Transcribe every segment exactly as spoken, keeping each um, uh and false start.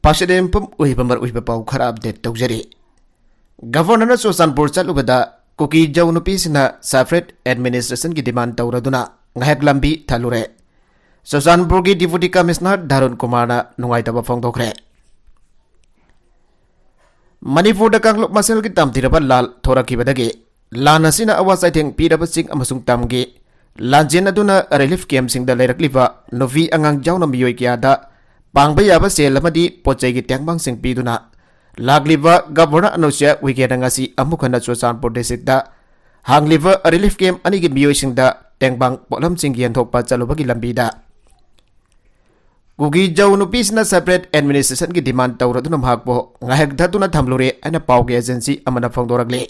ꯄꯥꯁꯤꯗꯦꯝꯄꯝ ꯑꯣꯏꯕ ꯃꯔꯨꯑꯣꯏꯕ ꯄꯥꯎ ꯈꯔ ꯑꯞꯗꯦꯠ ꯇꯧꯖꯔꯤ꯫ ꯒꯚꯔꯅꯔꯅ ꯆꯨꯔꯆꯥꯟꯄꯨꯔ ꯆꯠꯂꯨꯕꯗ ꯀꯨꯀꯤ ꯖꯧ ꯅꯨꯄꯤꯁꯤꯡꯅ separate administrationꯒꯤ demand ꯇꯧꯔꯗꯨꯅ ꯉꯥꯏꯍꯥꯛ ꯂꯝꯕꯤ ꯊꯜꯂꯨꯔꯦ꯫ ꯆꯨꯔꯆꯥꯟꯄꯨꯔꯒꯤ Deputy Commissioner ꯙꯥꯔꯨꯟ ꯀꯨꯃꯥꯔꯅ ꯅꯨꯡꯉꯥꯏꯇꯕ ꯐꯣꯡꯗꯣꯛꯈ꯭ꯔꯦ꯫ ꯃꯅꯤꯄꯨꯔꯗ ꯀꯥꯡꯂꯨꯞ ꯃꯁꯦꯜꯒꯤ ꯇꯝꯊꯤꯔꯕ ꯂꯥꯜ ꯊꯣꯔꯛꯈꯤꯕꯗꯒꯤ ꯂꯥꯟ ꯑꯁꯤꯅ ꯑꯋꯥ ꯆꯩꯊꯦꯡ ꯄꯤꯔꯕꯁꯤꯡ ꯑꯃꯁꯨꯡ ꯇꯝꯒꯤ ꯂꯥꯟꯖꯦꯟ ꯑꯗꯨꯅ relief campꯁꯤꯡꯗ ꯂꯩꯔꯛꯂꯤꯕ ꯅꯨꯄꯤ ꯑꯉꯥꯡ ꯌꯥꯎꯅ ꯃꯤꯑꯣꯏ ꯀꯌꯥꯗ ꯄꯥꯡꯕ ꯌꯥꯕ ꯁꯦꯜ ꯑꯃꯗꯤ ꯄꯣꯠ ꯆꯩꯒꯤ ꯇꯦꯡꯕꯥꯡꯁꯤꯡ ꯄꯤꯗꯨꯅ ꯂꯥꯛꯂꯤꯕ ꯒꯚꯔꯅꯔ ꯑꯅꯨꯁꯨꯏꯌꯥ ꯎꯏꯀꯦꯅ ꯉꯁꯤ ꯑꯃꯨꯛ ꯍꯟꯅ ꯆꯨꯔꯆꯥꯟꯄꯨꯔ districtꯗ ꯍꯥꯡꯂꯤꯕ relief camp ꯑꯅꯤꯒꯤ ꯃꯤꯑꯣꯏꯁꯤꯡꯗ ꯇꯦꯡꯕꯥꯡ ꯄꯣꯠꯂꯝꯁꯤꯡ ꯌꯦꯟꯊꯣꯛꯄ ꯆꯠꯂꯨꯕꯒꯤ ꯂꯝꯕꯤꯗ ꯀꯨꯀꯤ ꯖꯧ ꯅꯨꯄꯤꯁꯤꯅ separate administrationꯒꯤ demand ꯇꯧꯔꯗꯨꯅ ꯃꯍꯥꯛꯄꯨ ꯉꯥꯏꯍꯥꯛ ꯊꯠꯇꯨꯅ ꯊꯝꯂꯨꯔꯦ ꯍꯥꯏꯅ ꯄꯥꯎꯒꯤ agency ꯑꯃꯅ ꯐꯣꯡꯗꯣꯔꯛꯂꯤ꯫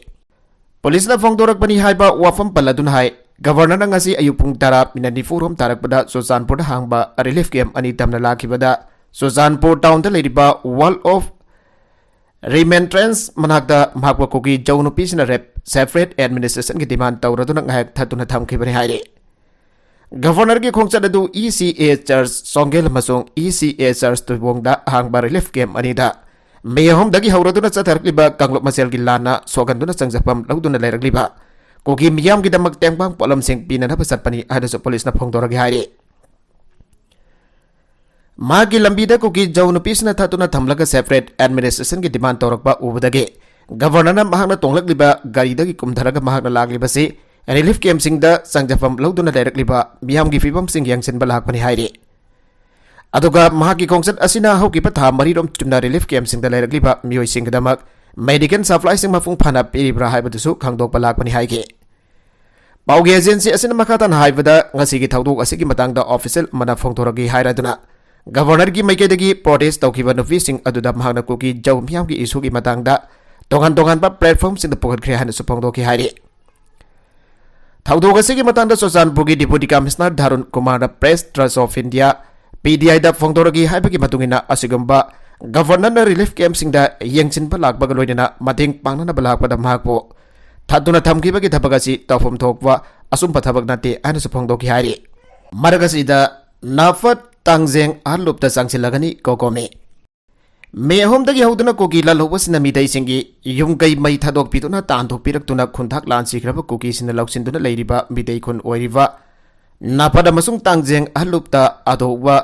ꯄꯨꯂꯤꯁꯅ ꯐꯣꯡꯗꯣꯔꯛꯄꯅꯤ ꯍꯥꯏꯕ ꯋꯥꯐꯝ ꯄꯜꯂꯗꯨꯅ ꯍꯥꯏ, ꯒꯚꯔꯅꯔꯅ ꯉꯁꯤ ꯑꯌꯨꯛ ꯄꯨꯡ ꯇꯔꯥ ꯃꯤꯅꯠ ꯅꯤꯐꯨ ꯔꯣꯝ ꯇꯥꯔꯛꯄꯗ ꯆꯨꯔꯆꯥꯟꯄꯨꯔꯗ ꯍꯥꯡꯕ relief camp ꯑꯅꯤ ꯇꯝꯅ ꯂꯥꯛꯈꯤꯕꯗ ꯆꯨꯔꯆꯥꯟꯄꯨꯔ ꯇꯥꯎꯟꯗ ꯂꯩꯔꯤꯕ Wall of Remonstrance ꯃꯅꯥꯛꯇ ꯃꯍꯥꯛꯄꯨ ꯀꯨꯀꯤ ꯖꯧ ꯅꯨꯄꯤꯁꯤꯅ ꯔꯦꯞ, separate administrationꯒꯤ demand ꯇꯧꯔꯗꯨꯅ ꯉꯥꯏꯍꯥꯛ ꯊꯠꯇꯨꯅ ꯊꯝꯈꯤꯕꯅꯤ ꯍꯥꯏꯔꯤ꯫ ꯒꯚꯔꯅꯔꯒꯤ ꯈꯣꯡꯆꯠ ꯑꯗꯨ ꯏ ꯁꯤ ꯑꯦ ꯆꯔꯆ ꯆꯣꯡꯒꯦꯜ ꯑꯃꯁꯨꯡ ꯏ ꯁꯤ ꯑꯦ ꯆꯔꯆ ꯇꯨꯕꯣꯡꯗ ꯑꯍꯥꯡꯕ relief camp ꯑꯅꯤꯗ ꯃꯦ ꯑꯍꯨꯝꯗꯒꯤ ꯍꯧꯔꯗꯨꯅ ꯆꯠꯊꯔꯛꯂꯤꯕ ꯀꯥꯡꯂꯨꯞ ꯃꯁꯦꯜꯒꯤ ꯂꯥꯟꯅ ꯁꯣꯛꯍꯟꯗꯨꯅ ꯆꯪꯖꯐꯝ ꯂꯧꯗꯨꯅ ꯂꯩꯔꯛꯂꯤꯕ ꯀꯨꯀꯤ ꯃꯤꯌꯥꯝꯒꯤꯗꯃꯛ ꯇꯦꯡꯕꯥꯡ ꯄꯣꯠꯂꯝꯁꯤꯡ ꯄꯤꯅꯅꯕ ꯆꯠꯄꯅꯤ ꯍꯥꯏꯅꯁꯨ ꯄꯨꯂꯤꯁꯅ ꯐꯣꯡꯗꯣꯔꯛꯏ ꯍꯥꯏꯔꯤ꯫ ꯃꯍꯥꯛꯀꯤ ꯂꯝꯕꯤꯗ ꯀꯨꯀꯤ ꯖꯧ ꯅꯨꯄꯤꯁꯤꯡꯅ ꯊꯠꯇꯨꯅ ꯊꯝꯂꯒ separate administrationꯒꯤ demand ꯇꯧꯔꯛꯄ ꯎꯕꯗꯒꯤ ꯒꯚꯔꯅꯔꯅ ꯃꯍꯥꯛꯅ ꯇꯣꯡꯂꯛꯂꯤꯕ ꯒꯥꯔꯤꯗꯒꯤ ꯀꯨꯝꯊꯔꯒ ꯃꯍꯥꯛꯅ ꯂꯥꯛꯂꯤꯕꯁꯤ relief campꯁꯤꯡꯗ ꯆꯪꯖꯐꯝ ꯂꯧꯗꯨꯅ ꯂꯩꯔꯛꯂꯤꯕ ꯃꯤꯌꯥꯝꯒꯤ ꯐꯤꯕꯝꯁꯤꯡ ꯌꯦꯡꯁꯤꯟꯕ ꯂꯥꯛꯄꯅꯤ ꯍꯥꯏꯔꯤ꯫ ꯑꯗꯨꯒ ꯃꯍꯥꯛꯀꯤ ꯈꯣꯡꯆꯠ ꯑꯁꯤꯅ ꯍꯧꯈꯤꯕ ꯊꯥ ꯃꯔꯤꯔꯣꯝ ꯆꯨꯞꯅ relief campꯁꯤꯡꯗ ꯂꯩꯔꯛꯂꯤꯕ ꯃꯤꯑꯣꯏꯁꯤꯡꯒꯤꯗꯃꯛ medical supplyꯁꯤꯡ ꯃꯄꯨꯡ ꯐꯥꯅ ꯄꯤꯔꯤꯕ꯭ꯔꯥ ꯍꯥꯏꯕꯗꯨꯁꯨ ꯈꯪꯗꯣꯛꯄ ꯂꯥꯛꯄꯅꯤ ꯍꯥꯏꯈꯤ꯫ ꯄꯥꯎꯒꯤ agency ꯑꯁꯤꯅ ꯃꯈꯥ ꯇꯥꯅ ꯍꯥꯏꯕꯗ, ꯉꯁꯤꯒꯤ ꯊꯧꯗꯣꯛ ꯑꯁꯤꯒꯤ ꯃꯇꯥꯡꯗ official ꯑꯃꯅ ꯐꯣꯡꯗꯣꯔꯛꯈꯤ ꯍꯥꯏꯔꯗꯨꯅ ꯒꯚꯔꯅꯔꯒꯤ ꯃꯥꯏꯀꯩꯗꯒꯤ protest ꯇꯧꯈꯤꯕ ꯅꯨꯄꯤꯁꯤꯡ ꯑꯗꯨꯗ ꯃꯍꯥꯛꯅ ꯀꯨꯀꯤ ꯖꯧ ꯃꯤꯌꯥꯝꯒꯤ issueꯒꯤ ꯃꯇꯥꯡꯗ ꯇꯣꯉꯥꯟ ꯇꯣꯉꯥꯟꯕ platformꯁꯤꯡꯗ ꯄꯨꯈꯠꯈ꯭ꯔꯦ ꯍꯥꯏꯅꯁꯨ ꯐꯣꯡꯗꯣꯛꯈꯤ ꯍꯥꯏꯔꯤ꯫ ꯊꯧꯗꯣꯛ ꯑꯁꯤꯒꯤ ꯃꯇꯥꯡꯗ ꯆꯨꯔꯆꯥꯟꯄꯨꯔꯒꯤ Deputy Commissioner ꯙꯥꯔꯨꯟ ꯀꯨꯃꯥꯔꯅ Press Trust of India, P T Iꯗ ꯐꯣꯡꯗꯣꯔꯛꯈꯤ ꯍꯥꯏꯕꯒꯤ ꯃꯇꯨꯡ ꯏꯟꯅ, ꯑꯁꯤꯒꯨꯝꯕ ꯒꯚꯔꯅꯔꯅ relief campꯁꯤꯡꯗ ꯌꯦꯡꯁꯤꯟꯕ ꯂꯥꯛꯄꯒ ꯂꯣꯏꯅꯅ ꯃꯇꯦꯡ ꯄꯥꯡꯅꯅꯕ ꯂꯥꯛꯄꯗ ꯃꯍꯥꯛꯄꯨ ꯊꯠꯇꯨꯅ ꯊꯝꯈꯤꯕꯒꯤ ꯊꯕꯛ ꯑꯁꯤ ꯇꯧꯐꯝ ꯊꯣꯛꯄ ꯑꯆꯨꯝꯕ ꯊꯕꯛ ꯅꯠꯇꯦ ꯍꯥꯏꯅꯁꯨ ꯐꯣꯡꯗꯣꯛꯈꯤ ꯍꯥꯏꯔꯤ꯫ ꯃꯔꯛ ꯑꯁꯤꯗ ꯅꯥꯐꯠ ꯇꯥꯡꯖꯦꯡ ꯑꯥꯔꯂꯨꯞꯇ ꯆꯪꯁꯤꯜꯂꯒꯅꯤ ꯀꯣꯀꯣꯃꯤ꯫ ꯃꯦ ꯑꯍꯨꯝꯗꯒꯤ ꯍꯧꯗꯨꯅ ꯀꯨꯀꯤ ꯂꯥꯜꯍꯧꯕꯁꯤꯡꯅ ꯃꯤꯇꯩꯁꯤꯡꯒꯤ ꯌꯨꯝ ꯀꯩ ꯃꯩ ꯊꯥꯗꯣꯛꯄꯤꯗꯨꯅ ꯇꯥꯟꯊꯣꯛꯄꯤꯔꯛꯇꯨꯅ ꯈꯨꯟꯊꯥꯛ ꯂꯥꯟꯁꯤꯈ꯭ꯔꯕ ꯀꯨꯀꯤꯁꯤꯡꯅ ꯂꯧꯁꯤꯟꯗꯨꯅ ꯂꯩꯔꯤꯕ ꯃꯤꯇꯩ ꯈꯨꯟ ꯑꯣꯏꯔꯤꯕ ꯅꯥꯄꯠ ꯑꯃꯁꯨꯡ ꯇꯥꯡꯖꯦꯡ ꯑꯍꯜꯂꯨꯞꯇ ꯑꯊꯨꯕ,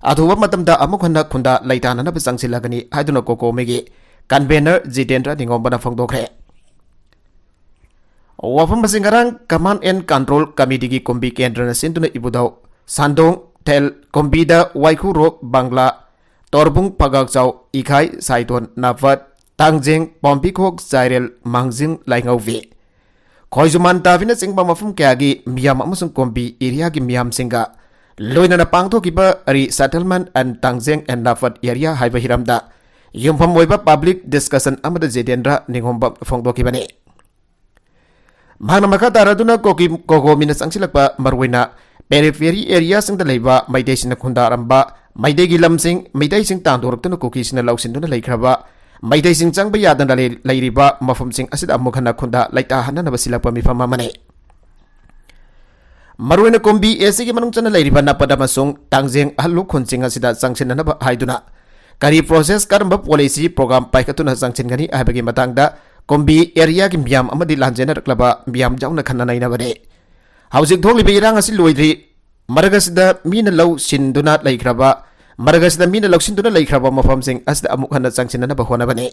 ꯑꯊꯨꯕ ꯃꯇꯝꯗ ꯑꯃꯨꯛ ꯍꯟꯅ ꯈꯨꯟꯗꯥ ꯂꯩꯇꯥꯅꯅꯕ ꯆꯪꯁꯤꯜꯂꯒꯅꯤ ꯍꯥꯏꯗꯨꯅ ꯀꯣꯀꯣꯃꯤꯒꯤ convener ꯖꯤꯇꯦꯟꯗ꯭ꯔ ꯅꯤꯉꯣꯝꯕꯅ ꯐꯣꯡꯗꯣꯛꯈ꯭ꯔꯦ꯫ ꯋꯥꯐꯝ ꯑꯁꯤ ꯉꯔꯥꯡ Command and Control Committeeꯒꯤ ꯀꯨꯝꯕꯤ ꯀꯦꯟꯗ꯭ꯔꯅ ꯁꯤꯟꯗꯨꯅ ꯏꯕꯨꯙꯧ ꯁꯥꯟꯗꯣꯡ ꯊꯦꯜ ꯀꯨꯝꯕꯤꯗ ꯋꯥꯏꯈꯨꯔꯣꯛ ꯕꯪꯒ꯭ꯂꯥ, ꯇꯣꯔꯕꯨꯡ ꯐꯒꯥꯛꯆꯥꯎ, ꯏꯈꯥꯏ ꯁꯥꯏꯗꯣꯟ ꯅꯥꯐꯠ, ꯇꯥꯡꯖꯦꯡ ꯄꯥꯝꯕꯤꯈꯣꯛ ꯆꯥꯏꯔꯦꯜ ꯃꯥꯡꯖꯤꯡ ꯂꯥꯏꯉꯧꯕꯤ, ꯈꯣꯏꯖꯨꯃꯥꯟ ꯇꯥꯕꯤꯅꯆꯤꯡꯕ ꯃꯐꯝ ꯀꯌꯥꯒꯤ ꯃꯤꯌꯥꯝ ꯑꯃꯁꯨꯡ ꯀꯣꯝꯕꯤ area ꯒꯤ ꯃꯤꯌꯥꯝꯁꯤꯡꯒ ꯂꯣꯏꯅꯅ ꯄꯥꯡꯊꯣꯛꯈꯤꯕ Resettlement and ꯇꯥꯡꯖꯦꯡ and ꯅꯥꯐꯠ area ꯍꯥꯏꯕ ꯍꯤꯔꯝꯗ ꯌꯨꯝꯐꯝ ꯑꯣꯏꯕ public discussion ꯑꯃꯗ ꯖꯤꯇꯦꯟꯗ꯭ꯔ ꯅꯤꯉꯣꯝꯕꯝ ꯐꯣꯡꯗꯣꯛꯈꯤꯕꯅꯤ꯫ ꯃꯍꯥꯛꯅ ꯃꯈꯥ ꯇꯥꯔꯗꯨꯅ ꯀꯣꯀꯤ-, ꯀꯣꯀꯣꯃꯤꯅ ꯆꯪꯁꯤꯜꯂꯛꯄ ꯃꯔꯨꯑꯣꯏꯅ periphery area ꯁꯤꯡꯗ ꯂꯩꯕ ꯃꯩꯇꯩꯁꯤꯡꯅ ꯈꯨꯟꯗꯥꯔꯝꯕ ꯃꯩꯇꯩꯒꯤ ꯂꯝꯁꯤꯡ, ꯃꯩꯇꯩꯁꯤꯡ ꯇꯥꯟꯊꯣꯔꯛꯇꯨꯅ ꯀꯨꯀꯤꯁꯤꯡꯅ ꯂꯧꯁꯤꯟꯗꯨꯅ ꯂꯩꯈ꯭ꯔꯕ ꯃꯩꯇꯩꯁꯤꯡ ꯆꯪꯕ ꯌꯥꯗꯅ ꯂꯩ-, ꯂꯩꯔꯤꯕ ꯃꯐꯝꯁꯤꯡ ꯑꯁꯤꯗ ꯑꯃꯨꯛ ꯍꯟꯅ ꯈꯨꯟꯗꯥ ꯂꯩꯇꯥꯍꯟꯅꯅꯕ ꯁꯤꯜꯂꯛꯄ ꯃꯤꯐꯝ ꯑꯃꯅꯤ꯫ ꯃꯔꯨꯑꯣꯏꯅ ꯀꯨꯝꯕꯤ AC ꯒꯤ ꯃꯅꯨꯡ ꯆꯟꯅ ꯂꯩꯔꯤꯕ ꯅꯥꯄꯠ ꯑꯃꯁꯨꯡ ꯇꯥꯡꯖꯦꯡ ꯑꯍꯜꯂꯨꯞ ꯈꯨꯟꯁꯤꯡ ꯑꯁꯤꯗ ꯆꯪꯁꯤꯟꯅꯅꯕ ꯍꯥꯏꯗꯨꯅ ꯀꯔꯤ process, ꯀꯔꯝꯕ policy program ꯄꯥꯏꯈꯠꯇꯨꯅ ꯆꯪꯁꯤꯟꯒꯅꯤ ꯍꯥꯏꯕꯒꯤ ꯃꯇꯥꯡꯗ ꯀꯨꯝꯕꯤ area ꯒꯤ ꯃꯤꯌꯥꯝ ꯑꯃꯗꯤ ꯂꯥꯟꯖꯦꯟꯅꯔꯛꯂꯕ ꯃꯤꯌꯥꯝ ꯌꯥꯎꯅ ꯈꯟꯅ ꯅꯩꯅꯕꯅꯤ꯫ ꯍꯧꯖꯤꯛ ꯊꯣꯛꯂꯤꯕ ꯏꯔꯥꯡ ꯑꯁꯤ ꯂꯣꯏꯗ꯭ꯔꯤ꯫ ꯃꯔꯛ ꯑꯁꯤꯗ ꯃꯤꯅ ꯂꯧ ꯁꯤꯟꯗꯨꯅ ꯂꯩꯈ꯭ꯔꯕ, ꯃꯔꯛ ꯑꯁꯤꯗ ꯃꯤꯅ ꯂꯧꯁꯤꯟꯗꯨꯅ ꯂꯩꯈ꯭ꯔꯕ ꯃꯐꯝꯁꯤꯡ ꯑꯁꯤꯗ ꯑꯃꯨꯛ ꯍꯟꯅ ꯆꯪꯁꯤꯟꯅꯅꯕ ꯍꯣꯠꯅꯕꯅꯤ꯫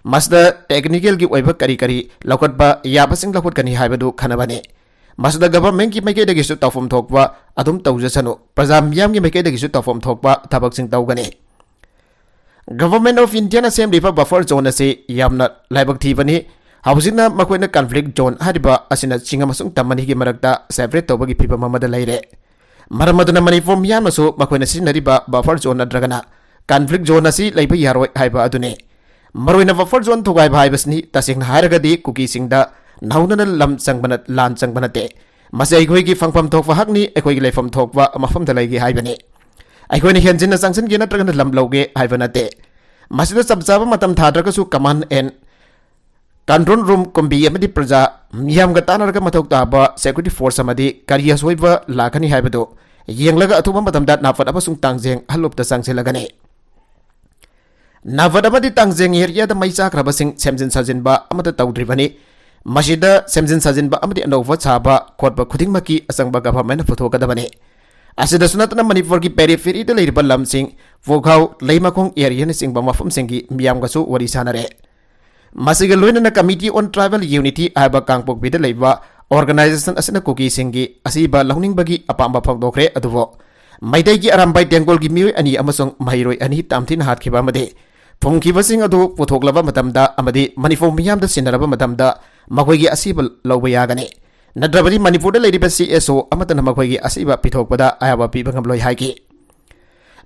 ꯃꯁꯤꯗ technical ꯒꯤ ꯑꯣꯏꯕ ꯀꯔꯤ ꯀꯔꯤ ꯂꯧꯈꯠꯄ ꯌꯥꯕꯁꯤꯡ ꯂꯧꯈꯠꯀꯅꯤ ꯍꯥꯏꯕꯗꯨ ꯈꯟꯅꯕꯅꯤ꯫ ꯃꯁꯤꯗ government ꯀꯤ ꯃꯥꯏꯀꯩꯗꯒꯤꯁꯨ ꯇꯧꯐꯝ ꯊꯣꯛꯄ ꯑꯗꯨꯝ ꯇꯧꯖꯁꯅꯨ, ꯄ꯭ꯔꯖꯥ ꯃꯤꯌꯥꯝꯒꯤ ꯃꯥꯏꯀꯩꯗꯒꯤꯁꯨ ꯇꯧꯐꯝ ꯊꯣꯛꯄ ꯊꯕꯛꯁꯤꯡ ꯇꯧꯒꯅꯤ꯫ Government of India ꯅ ꯁꯦꯝꯂꯤꯕ buffer zone ꯑꯁꯤ ꯌꯥꯝꯅ ꯂꯥꯏꯕꯛ ꯊꯤꯕꯅꯤ꯫ ꯍꯧꯖꯤꯛꯅ ꯃꯈꯣꯏꯅ conflict zone ꯍꯥꯏꯔꯤꯕ ꯑꯁꯤꯅ ꯆꯤꯡ ꯑꯃꯁꯨꯡ ꯇꯝ ꯑꯅꯤꯒꯤ ꯃꯔꯛꯇ separate ꯇꯧꯕꯒꯤ ꯐꯤꯕꯝ ꯑꯃꯗ ꯂꯩꯔꯦ꯫ ꯃꯔꯝ ꯑꯗꯨꯅ ꯃꯅꯤꯄꯨꯔ ꯃꯤꯌꯥꯝꯅꯁꯨ ꯃꯈꯣꯏꯅ ꯁꯤꯖꯤꯟꯅꯔꯤꯕ buffer zone ꯅꯠꯇ꯭ꯔꯒꯅ conflict zone ꯑꯁꯤ ꯂꯩꯕ ꯌꯥꯔꯣꯏ ꯍꯥꯏꯕ ꯑꯗꯨꯅꯤ꯫ ꯃꯔꯨꯑꯣꯏꯅ buffer zone ꯊꯨꯒꯥꯏꯕ ꯍꯥꯏꯕꯁꯤꯅꯤ꯫ ꯇꯁꯦꯡꯅ ꯍꯥꯏꯔꯒꯗꯤ ꯀꯨꯀꯤꯁꯤꯡꯗ ꯅꯧꯅꯅ ꯂꯝ ꯆꯪꯕ ꯅꯠ-, ꯂꯥꯟ ꯆꯪꯕ ꯅꯠꯇꯦ꯫ ꯃꯁꯤ ꯑꯩꯈꯣꯏꯒꯤ ꯐꯪꯐꯝ ꯊꯣꯛꯄ ꯍꯛꯅꯤ, ꯑꯩꯈꯣꯏꯒꯤ ꯂꯩꯐꯝ ꯊꯣꯛꯄ ꯃꯐꯝꯗ ꯂꯩꯒꯦ ꯍꯥꯏꯕꯅꯤ꯫ ꯑꯩꯈꯣꯏꯅ ꯍꯦꯟꯖꯤꯟꯅ ꯆꯪꯁꯤꯟꯒꯦ ꯅꯠꯇ꯭ꯔꯒꯅ ꯂꯝ ꯂꯧꯒꯦ ꯍꯥꯏꯕ ꯅꯠꯇꯦ꯫ ꯃꯁꯤꯗ ꯆꯞ ꯆꯥꯕ ꯃꯇꯝ ꯊꯥꯗ꯭ꯔꯒꯁꯨ command and control room ꯀꯨꯝꯕꯤ ꯑꯃꯗꯤ ꯄ꯭ꯔꯖꯥ ꯃꯤꯌꯥꯝꯒ ꯇꯥꯟꯅꯔꯒ ꯃꯊꯧ ꯇꯥꯕ security force ꯑꯃꯗꯤ ꯀꯔꯤ ꯑꯁꯣꯏꯕ ꯂꯥꯛꯀꯅꯤ ꯍꯥꯏꯕꯗꯨ ꯌꯦꯡꯂꯒ ꯑꯊꯨꯕ ꯃꯇꯝꯗ ꯅꯥꯐꯠ ꯑꯃꯁꯨꯡ ꯇꯥꯡꯖꯦꯡ ꯑꯍꯜꯂꯨꯞꯇ ꯆꯪꯁꯤꯜꯂꯒꯅꯤ꯫ ꯅꯥꯕꯠ ꯑꯃꯗꯤ ꯇꯥꯡꯖꯦꯡ ꯑꯦꯔꯤꯌꯥꯗ ꯃꯩ ꯆꯥꯛꯈ꯭ꯔꯕꯁꯤꯡ ꯁꯦꯝꯖꯤꯟ ꯁꯥꯖꯤꯟꯕ ꯑꯃꯠꯇ ꯇꯧꯗ꯭ꯔꯤꯕꯅꯤ꯫ ꯃꯁꯤꯗ ꯁꯦꯝꯖꯤꯟ ꯁꯥꯖꯤꯟꯕ ꯑꯃꯗꯤ ꯑꯅꯧꯕ ꯁꯥꯕ ꯈꯣꯠꯄ ꯈꯨꯗꯤꯡꯃꯛꯀꯤ ꯑꯆꯪꯕ ꯒꯚꯔꯟꯃꯦꯟꯠꯅ ꯄꯨꯊꯣꯛꯀꯗꯕꯅꯤ꯫ ꯑꯁꯤꯗꯁꯨ ꯅꯠꯇꯅ ꯃꯅꯤꯄꯨꯔꯒꯤ ꯄꯦꯔꯤꯐꯦꯔꯤꯗ ꯂꯩꯔꯤꯕ ꯂꯝꯁꯤꯡ, ꯄꯣꯈꯥꯎ, ꯂꯩꯃꯈꯣꯡ ꯑꯦꯔꯤꯌꯥꯅꯆꯤꯡꯕ ꯃꯐꯝꯁꯤꯡꯒꯤ ꯃꯤꯌꯥꯝꯒꯁꯨ ꯋꯥꯔꯤ ꯁꯥꯟꯅꯔꯦ꯫ ꯃꯁꯤꯒ ꯂꯣꯏꯅꯅ Committee on Tribal Unity ꯍꯥꯏꯕ ꯀꯥꯡꯄꯣꯛꯄꯤꯗ ꯂꯩꯕ ꯑꯣꯔꯒꯅꯥꯏꯖꯦꯁꯟ ꯑꯁꯤꯅ ꯀꯨꯀꯤꯁꯤꯡꯒꯤ ꯑꯁꯤꯕ ꯂꯧꯅꯤꯡꯕꯒꯤ ꯑꯄꯥꯝꯕ ꯐꯣꯡꯗꯣꯛꯈ꯭ꯔꯦ꯫ ꯑꯗꯨꯕꯨ ꯃꯩꯇꯩꯒꯤ ꯑꯔꯥꯝꯕꯥꯏ ꯇꯦꯡꯒꯣꯜꯒꯤ ꯃꯤꯑꯣꯏ ꯑꯅꯤ ꯑꯃꯁꯨꯡ ꯃꯍꯩꯔꯣꯏ ꯑꯅꯤ ꯇꯝꯊꯤꯅ ꯍꯥꯠꯈꯤꯕ ꯑꯃꯗꯤ ꯐꯨꯝꯈꯤꯕꯁꯤꯡ ꯑꯗꯨ ꯄꯨꯊꯣꯛꯂꯕ ꯃꯇꯝꯗ ꯑꯃꯗꯤ ꯃꯅꯤꯄꯨꯔ ꯃꯤꯌꯥꯝꯗ ꯁꯤꯟꯅꯔꯕ ꯃꯇꯝꯗ ꯃꯈꯣꯏꯒꯤ ꯑꯁꯤꯕ ꯂꯧꯕ ꯌꯥꯒꯅꯤ꯫ ꯅꯠꯇ꯭ꯔꯕꯗꯤ ꯃꯅꯤꯄꯨꯔꯗ ꯂꯩꯔꯤꯕ C S O ꯑꯃꯠꯇꯅ ꯃꯈꯣꯏꯒꯤ ꯑꯁꯤꯕ ꯄꯤꯊꯣꯛꯄꯗ ꯑꯌꯥꯕ ꯄꯤꯕ ꯉꯝꯂꯣꯏ ꯍꯥꯏꯈꯤ꯫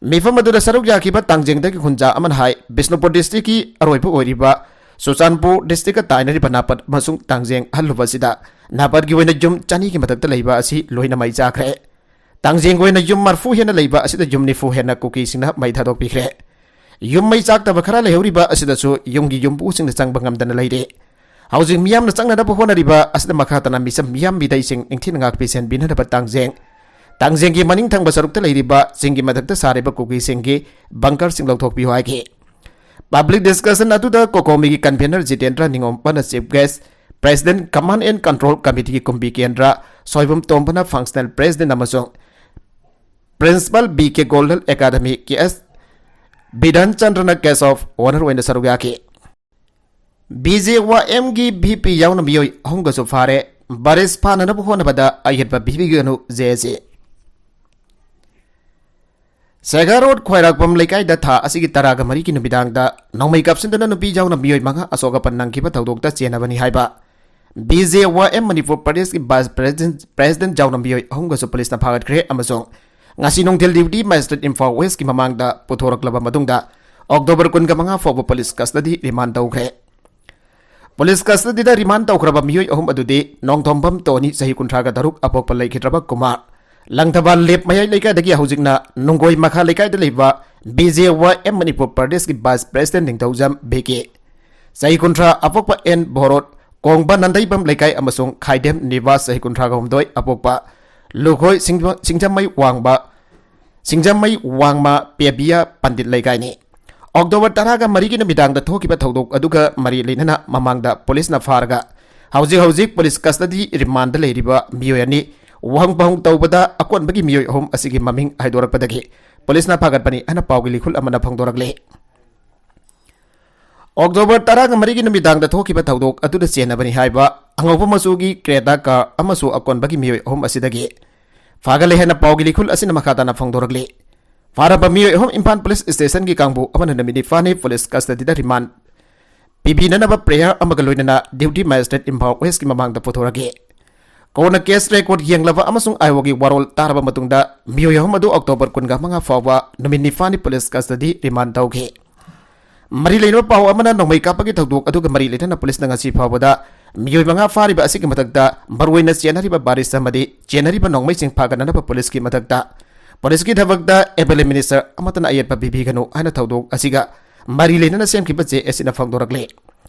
ꯃꯤꯐꯝ ꯑꯗꯨꯗ ꯁꯔꯨꯛ ꯌꯥꯈꯤꯕ ꯇꯥꯡꯖꯦꯡꯗꯒꯤ ꯈꯨꯟꯖꯥ ꯑꯃꯅ ꯍꯥꯏ, ꯕꯤꯁꯅꯨꯄꯨꯔ ꯗꯤꯁꯇ꯭ꯔꯤꯛꯀꯤ ꯑꯔꯣꯏꯕ ꯑꯣꯏꯔꯤꯕ ꯆꯨꯔꯆꯥꯟꯄꯨꯔ ꯗꯤꯁꯇ꯭ꯔꯤꯛꯀ ꯇꯥꯏꯅꯔꯤꯕ ꯅꯥꯄꯠ ꯑꯃꯁꯨꯡ ꯇꯥꯡꯖꯦꯡ ꯍꯜꯂꯨꯕ ꯑꯁꯤꯗ ꯅꯥꯄꯠꯀꯤ ꯑꯣꯏꯅ ꯌꯨꯝ ꯆꯅꯤꯒꯤ ꯃꯊꯛꯇ ꯂꯩꯕ ꯑꯁꯤ ꯂꯣꯏꯅ ꯃꯩ ꯆꯥꯈ꯭ꯔꯦ꯫ ꯇꯥꯡꯖꯦꯡꯒꯤ ꯑꯣꯏꯅ ꯌꯨꯝ ꯃꯔꯐꯨ ꯍꯦꯟꯅ ꯂꯩꯕ ꯑꯁꯤꯗ ꯌꯨꯝ ꯅꯤꯐꯨ ꯍꯦꯟꯅ ꯀꯨꯀꯤꯁꯤꯡꯅ ꯃꯩ ꯊꯥꯗꯣꯛꯄꯤꯈ꯭ꯔꯦ꯫ ꯌꯨꯝ ꯃꯩ ꯆꯥꯛꯇꯕ ꯈꯔ ꯂꯩꯍꯧꯔꯤꯕ ꯑꯁꯤꯗꯁꯨ ꯌꯨꯝꯒꯤ ꯌꯨꯝꯕꯨꯁꯤꯡꯅ ꯆꯪꯕ ꯉꯝꯗꯅ ꯂꯩꯔꯦ꯫ ꯍꯧꯖꯤꯛ ꯃꯤꯌꯥꯝꯅ ꯆꯪꯅꯅꯕ ꯍꯣꯠꯅꯔꯤꯕ ꯑꯁꯤꯗ ꯃꯈꯥ ꯇꯥꯅ ꯃꯤꯆꯝ ꯃꯤꯌꯥꯝ ꯃꯤꯗꯩꯁꯤꯡ ꯅꯤꯡꯊꯤꯅ ꯉꯥꯛꯄꯤ ꯁꯦꯟꯕꯤꯅꯅꯕ ꯇꯥꯡꯖꯦꯡ, ꯇꯥꯡꯖꯦꯡꯒꯤ ꯃꯅꯤꯡ ꯊꯪꯕ ꯁꯔꯨꯛꯇ ꯂꯩꯔꯤꯕ ꯆꯤꯡꯒꯤ ꯃꯊꯛꯇ ꯁꯥꯔꯤꯕ ꯀꯨꯀꯤꯁꯤꯡꯒꯤ ꯕꯪꯀꯔꯁꯤꯡ ꯂꯧꯊꯣꯛꯄꯤꯌꯨ ꯍꯥꯏꯈꯤ꯫ ꯄꯕ꯭ꯂꯤꯛ ꯗꯤꯁꯀꯁꯟ ꯑꯗꯨꯗ ꯀꯣꯀꯣꯃꯤꯒꯤ ꯀꯟꯚꯦꯅꯔ ꯖꯤꯇꯦꯟꯗ꯭ꯔ ꯅꯤꯉꯣꯝꯕꯅ chief guest, president command and control ꯀꯃꯤꯇꯤꯒꯤ ꯀꯨꯝꯕꯤ ꯀꯦꯟꯗ꯭ꯔ ꯁꯣꯏꯕꯝ ꯇꯣꯝꯕꯅ ꯐꯪꯁꯅꯦꯜ ꯄ꯭ꯔꯦꯁꯤꯗꯦꯟꯠ ꯑꯃꯁꯨꯡ principal B K golden academy K S Bidhan ꯆꯟꯗ꯭ꯔꯅ ꯒꯦꯁ ꯑꯣꯐ ꯑꯣꯅꯔ ꯑꯣꯏꯅ ꯁꯔꯨꯛ ꯌꯥꯈꯤ꯫ B J Y Mꯒꯤ V P ꯌꯥꯎꯅ ꯃꯤꯑꯣꯏ ꯑꯍꯨꯝꯒꯁꯨ ꯐꯥꯔꯦ꯫ ꯚꯥꯏꯔꯁ ꯐꯥꯅꯅꯕ ꯍꯣꯠꯅꯕꯗ ꯑꯌꯦꯠꯄ ꯄꯤꯕꯤꯒꯅꯨ, J S A꯫ ꯁꯦꯒꯥ ꯔꯣꯗ ꯈ꯭ꯋꯥꯏꯔꯥꯛꯄꯝ ꯂꯩꯀꯥꯏꯗ ꯊꯥ ꯑꯁꯤꯒꯤ ꯇꯔꯥꯒ ꯃꯔꯤꯒꯤ ꯅꯨꯃꯤꯗꯥꯡꯗ ꯅꯣꯡꯃꯩ ꯀꯥꯞꯁꯤꯟꯗꯨꯅ ꯅꯨꯄꯤ ꯌꯥꯎꯅ ꯃꯤꯑꯣꯏ ꯃꯉꯥ ꯑꯁꯣꯛ ꯑꯄꯟ ꯅꯪꯈꯤꯕ ꯊꯧꯗꯣꯛꯇ ꯆꯦꯟꯅꯕꯅꯤ ꯍꯥꯏꯕ B J Y M Manipur ꯄ꯭ꯔꯗꯦꯁꯀꯤ ꯚꯥꯏꯁ ꯄ꯭ꯔꯦꯁꯤꯗꯦꯟꯠ, ꯄ꯭ꯔꯦꯁꯤꯗꯦꯟꯠ ꯌꯥꯎꯅ ꯃꯤꯑꯣꯏ ꯑꯍꯨꯝꯒꯁꯨ ꯄꯨꯂꯤꯁꯅ ꯐꯥꯒꯠꯈ꯭ꯔꯦ ꯑꯃꯁꯨꯡ ꯉꯁꯤ ꯅꯨꯡꯊꯤꯜ ꯗ꯭ꯌꯨꯇꯤ ꯃꯦꯖꯤꯁꯇ꯭ꯔꯦꯠ ꯏꯝꯐꯥꯜ ꯋꯦꯁꯀꯤ ꯃꯃꯥꯡꯗ ꯄꯨꯊꯣꯔꯛꯂꯕ ꯃꯇꯨꯡꯗ ꯑꯣꯛꯇꯣꯕꯔ ꯀꯨꯟꯒ ꯃꯉꯥ ꯐꯥꯎꯕ ꯄꯨꯂꯤꯁ ꯀꯁꯇꯗꯤ ꯔꯤꯃꯥꯟ ꯇꯧꯈ꯭ꯔꯦ꯫ ꯄꯨꯂꯤꯁ ꯀꯁꯇꯗꯤꯗ ꯔꯤꯃꯥꯟ ꯇꯧꯈ꯭ꯔꯕ ꯃꯤꯑꯣꯏ ꯑꯍꯨꯝ ꯑꯗꯨꯗꯤ ꯅꯣꯡꯊꯣꯝꯕꯝ ꯇꯣꯅꯤ, ꯆꯍꯤ ꯀꯨꯟꯊ꯭ꯔꯥꯒ ꯇꯔꯨꯛ, ꯑꯄꯣꯛꯄ ꯂꯩꯈꯤꯗ꯭ꯔꯕ ꯀꯨꯃꯥꯔ, ꯂꯪꯊꯕꯥꯜ ꯂꯦꯞ ꯃꯌꯥꯏ ꯂꯩꯀꯥꯏꯗꯒꯤ ꯍꯧꯖꯤꯛꯅ ꯅꯨꯡꯒꯣꯏ ꯃꯈꯥ ꯂꯩꯀꯥꯏꯗ ꯂꯩꯕ B J Y M Manipur ꯄ꯭ꯔꯗꯦꯁꯀꯤ ꯚꯥꯏꯁ ꯄ꯭ꯔꯦꯁꯤꯗꯦꯟꯠ ꯅꯤꯡꯊꯧꯖꯝ B K, ꯆꯍꯤ ꯀꯨꯟꯊ꯭ꯔꯥ, ꯑꯄꯣꯛꯄ ꯑꯦꯟ ꯚꯣꯔꯣꯠ, ꯀꯣꯡꯕ ꯅꯟꯗꯩꯕꯝ ꯂꯩꯀꯥꯏ ꯑꯃꯁꯨꯡ ꯈꯥꯏꯗꯦꯝ ꯅꯤꯕꯥꯁ, ꯆꯍꯤ ꯀꯨꯟꯊ꯭ꯔꯥꯒ ꯍꯨꯝꯗꯣꯏ, ꯑꯄꯣꯛꯄ ꯂꯨꯈꯣꯏ ꯁꯤꯡꯖ-, ꯁꯤꯡꯖꯃꯩ ꯋꯥꯡꯕ, ꯁꯤꯡꯖꯃꯩ ꯋꯥꯡꯃ ꯄꯦꯕꯤꯌꯥ ꯄꯟꯗꯤꯠ ꯂꯩꯀꯥꯏꯅꯤ꯫ ꯑꯣꯛꯇꯣꯕꯔ ꯇꯔꯥꯒ ꯃꯔꯤꯒꯤ ꯅꯨꯃꯤꯗꯥꯡꯗ ꯊꯣꯛꯈꯤꯕ ꯊꯧꯗꯣꯛ ꯑꯗꯨꯒ ꯃꯔꯤ ꯂꯩꯅꯅ ꯃꯃꯥꯡꯗ ꯄꯨꯂꯤꯁꯅ ꯐꯥꯔꯒ ꯍꯧꯖꯤꯛ ꯍꯧꯖꯤꯛ ꯄꯨꯂꯤꯁ ꯀꯁꯇꯗꯤ ꯔꯤꯃꯥꯟꯗ ꯂꯩꯔꯤꯕ ꯃꯤꯑꯣꯏ ꯑꯅꯤ ꯋꯥꯍꯪ ꯄꯥꯎꯍꯪ ꯇꯧꯕꯗ ꯑꯀꯣꯟꯕꯒꯤ ꯃꯤꯑꯣꯏ ꯑꯍꯨꯝ ꯑꯁꯤꯒꯤ ꯃꯃꯤꯡ ꯍꯥꯏꯗꯣꯔꯛꯄꯗꯒꯤ ꯄꯨꯂꯤꯁꯅ ꯐꯥꯒꯠꯄꯅꯤ ꯍꯥꯏꯅ ꯄꯥꯎꯒꯤ ꯂꯤꯈꯨꯜ ꯑꯃꯅ ꯐꯣꯡꯗꯣꯔꯛꯂꯤ꯫ ꯑꯣꯛꯇꯣꯕꯔ ꯇꯔꯥꯒ ꯃꯔꯤꯒꯤ ꯅꯨꯃꯤꯗꯥꯡꯗ ꯊꯣꯛꯈꯤꯕ ꯊꯧꯗꯣꯛ ꯑꯗꯨꯗ ꯆꯦꯟꯅꯕꯅꯤ ꯍꯥꯏꯕ ꯑꯉꯧꯕ ꯃꯆꯨꯒꯤ ꯀ꯭ꯔꯦꯇꯥ ꯀꯥꯔ ꯑꯃꯁꯨ ꯑꯀꯣꯟꯕꯒꯤ ꯃꯤꯑꯣꯏ ꯑꯍꯨꯝ ꯑꯁꯤꯗꯒꯤ ꯐꯥꯒꯠꯂꯦ ꯍꯥꯏꯅ ꯄꯥꯎꯒꯤ ꯂꯤꯈꯨꯜ ꯑꯁꯤꯅ ꯃꯈꯥ ꯇꯥꯅ ꯐꯣꯡꯗꯣꯔꯛꯂꯤ꯫ ꯐꯥꯔꯕ ꯃꯤꯑꯣꯏ ꯑꯍꯨꯝ ꯏꯝꯐꯥꯜ ꯄꯨꯂꯤꯁ ꯁ꯭ꯇꯦꯁꯟꯒꯤ ꯀꯥꯡꯕꯨ ꯑꯃꯅ ꯅꯨꯃꯤꯠ ꯅꯤꯄꯥꯜꯅꯤ ꯄꯨꯂꯤꯁ ꯀꯁꯇꯗꯤꯗ ꯔꯤꯃꯥꯟ ꯄꯤꯕꯤꯅꯅꯕ ꯄ꯭ꯔꯦꯌꯔ ꯑꯃꯒ ꯂꯣꯏꯅꯅ ꯗ꯭ꯌꯨꯇꯤ ꯃꯦꯖꯤꯁꯇ꯭ꯔꯦꯠ ꯏꯝꯐꯥꯜ ꯋꯦꯁꯀꯤ ꯃꯃꯥꯡꯗ ꯄꯨꯊꯣꯔꯛꯈꯤ꯫ ꯀꯣꯟꯅ ꯀꯦꯁ ꯔꯦꯀꯣꯔꯗ ꯌꯦꯡꯂꯕ ꯑꯃꯁꯨꯡ ꯑꯥꯏ ꯑꯣꯒꯤ ꯋꯥꯔꯣꯜ ꯇꯥꯔꯕ ꯃꯇꯨꯡꯗ ꯃꯤꯑꯣꯏ ꯑꯍꯨꯝ ꯑꯗꯨ ꯑꯣꯛꯇꯣꯕꯔ ꯀꯨꯟꯒ ꯃꯉꯥ ꯐꯥꯎꯕ ꯅꯨꯃꯤꯠ ꯅꯤꯄꯥꯜꯅꯤ ꯄꯨꯂꯤꯁ ꯀꯁꯇꯗꯤ ꯔꯤꯃꯥꯟ ꯇꯧꯈꯤ꯫ ꯃꯔꯤ ꯂꯩꯅꯕ ꯄꯥꯎ ꯑꯃꯅ ꯅꯣꯡꯃꯩ ꯀꯥꯞꯄꯒꯤ ꯊꯧꯗꯣꯛ ꯑꯗꯨꯒ ꯃꯔꯤ ꯂꯩꯅꯅ ꯄꯨꯂꯤꯁꯅ ꯉꯁꯤ ꯐꯥꯎꯕꯗ ꯃꯤꯑꯣꯏ ꯃꯉꯥ ꯐꯥꯔꯤꯕ ꯑꯁꯤꯒꯤ ꯃꯊꯛꯇ ꯃꯔꯨꯑꯣꯏꯅ ꯆꯦꯟꯅꯔꯤꯕ ꯕꯥꯔꯤꯁ ꯑꯃꯗꯤ ꯆꯦꯟꯅꯔꯤꯕ ꯅꯣꯡꯃꯩꯁꯤꯡ ꯐꯥꯒꯠꯅꯅꯕ ꯄꯨꯂꯤꯁꯀꯤ ꯃꯊꯛꯇ ꯄꯨꯂꯤꯁꯀꯤ ꯊꯕꯛꯇ ꯑꯦꯝ ꯑꯦꯜ ꯑꯦ ꯃꯤꯅꯤꯁꯇꯔ ꯑꯃꯠꯇꯅ ꯑꯌꯦꯠꯄ ꯄꯤꯕꯤꯒꯅꯨ ꯍꯥꯏꯅ ꯊꯧꯗꯣꯛ ꯑꯁꯤꯒ ꯃꯔꯤ ꯂꯩꯅꯅ ꯁꯦꯝꯈꯤꯕ ꯖꯦ ꯑꯦ ꯁꯤꯅ ꯐꯣꯡꯗꯣꯔꯛꯂꯤ꯫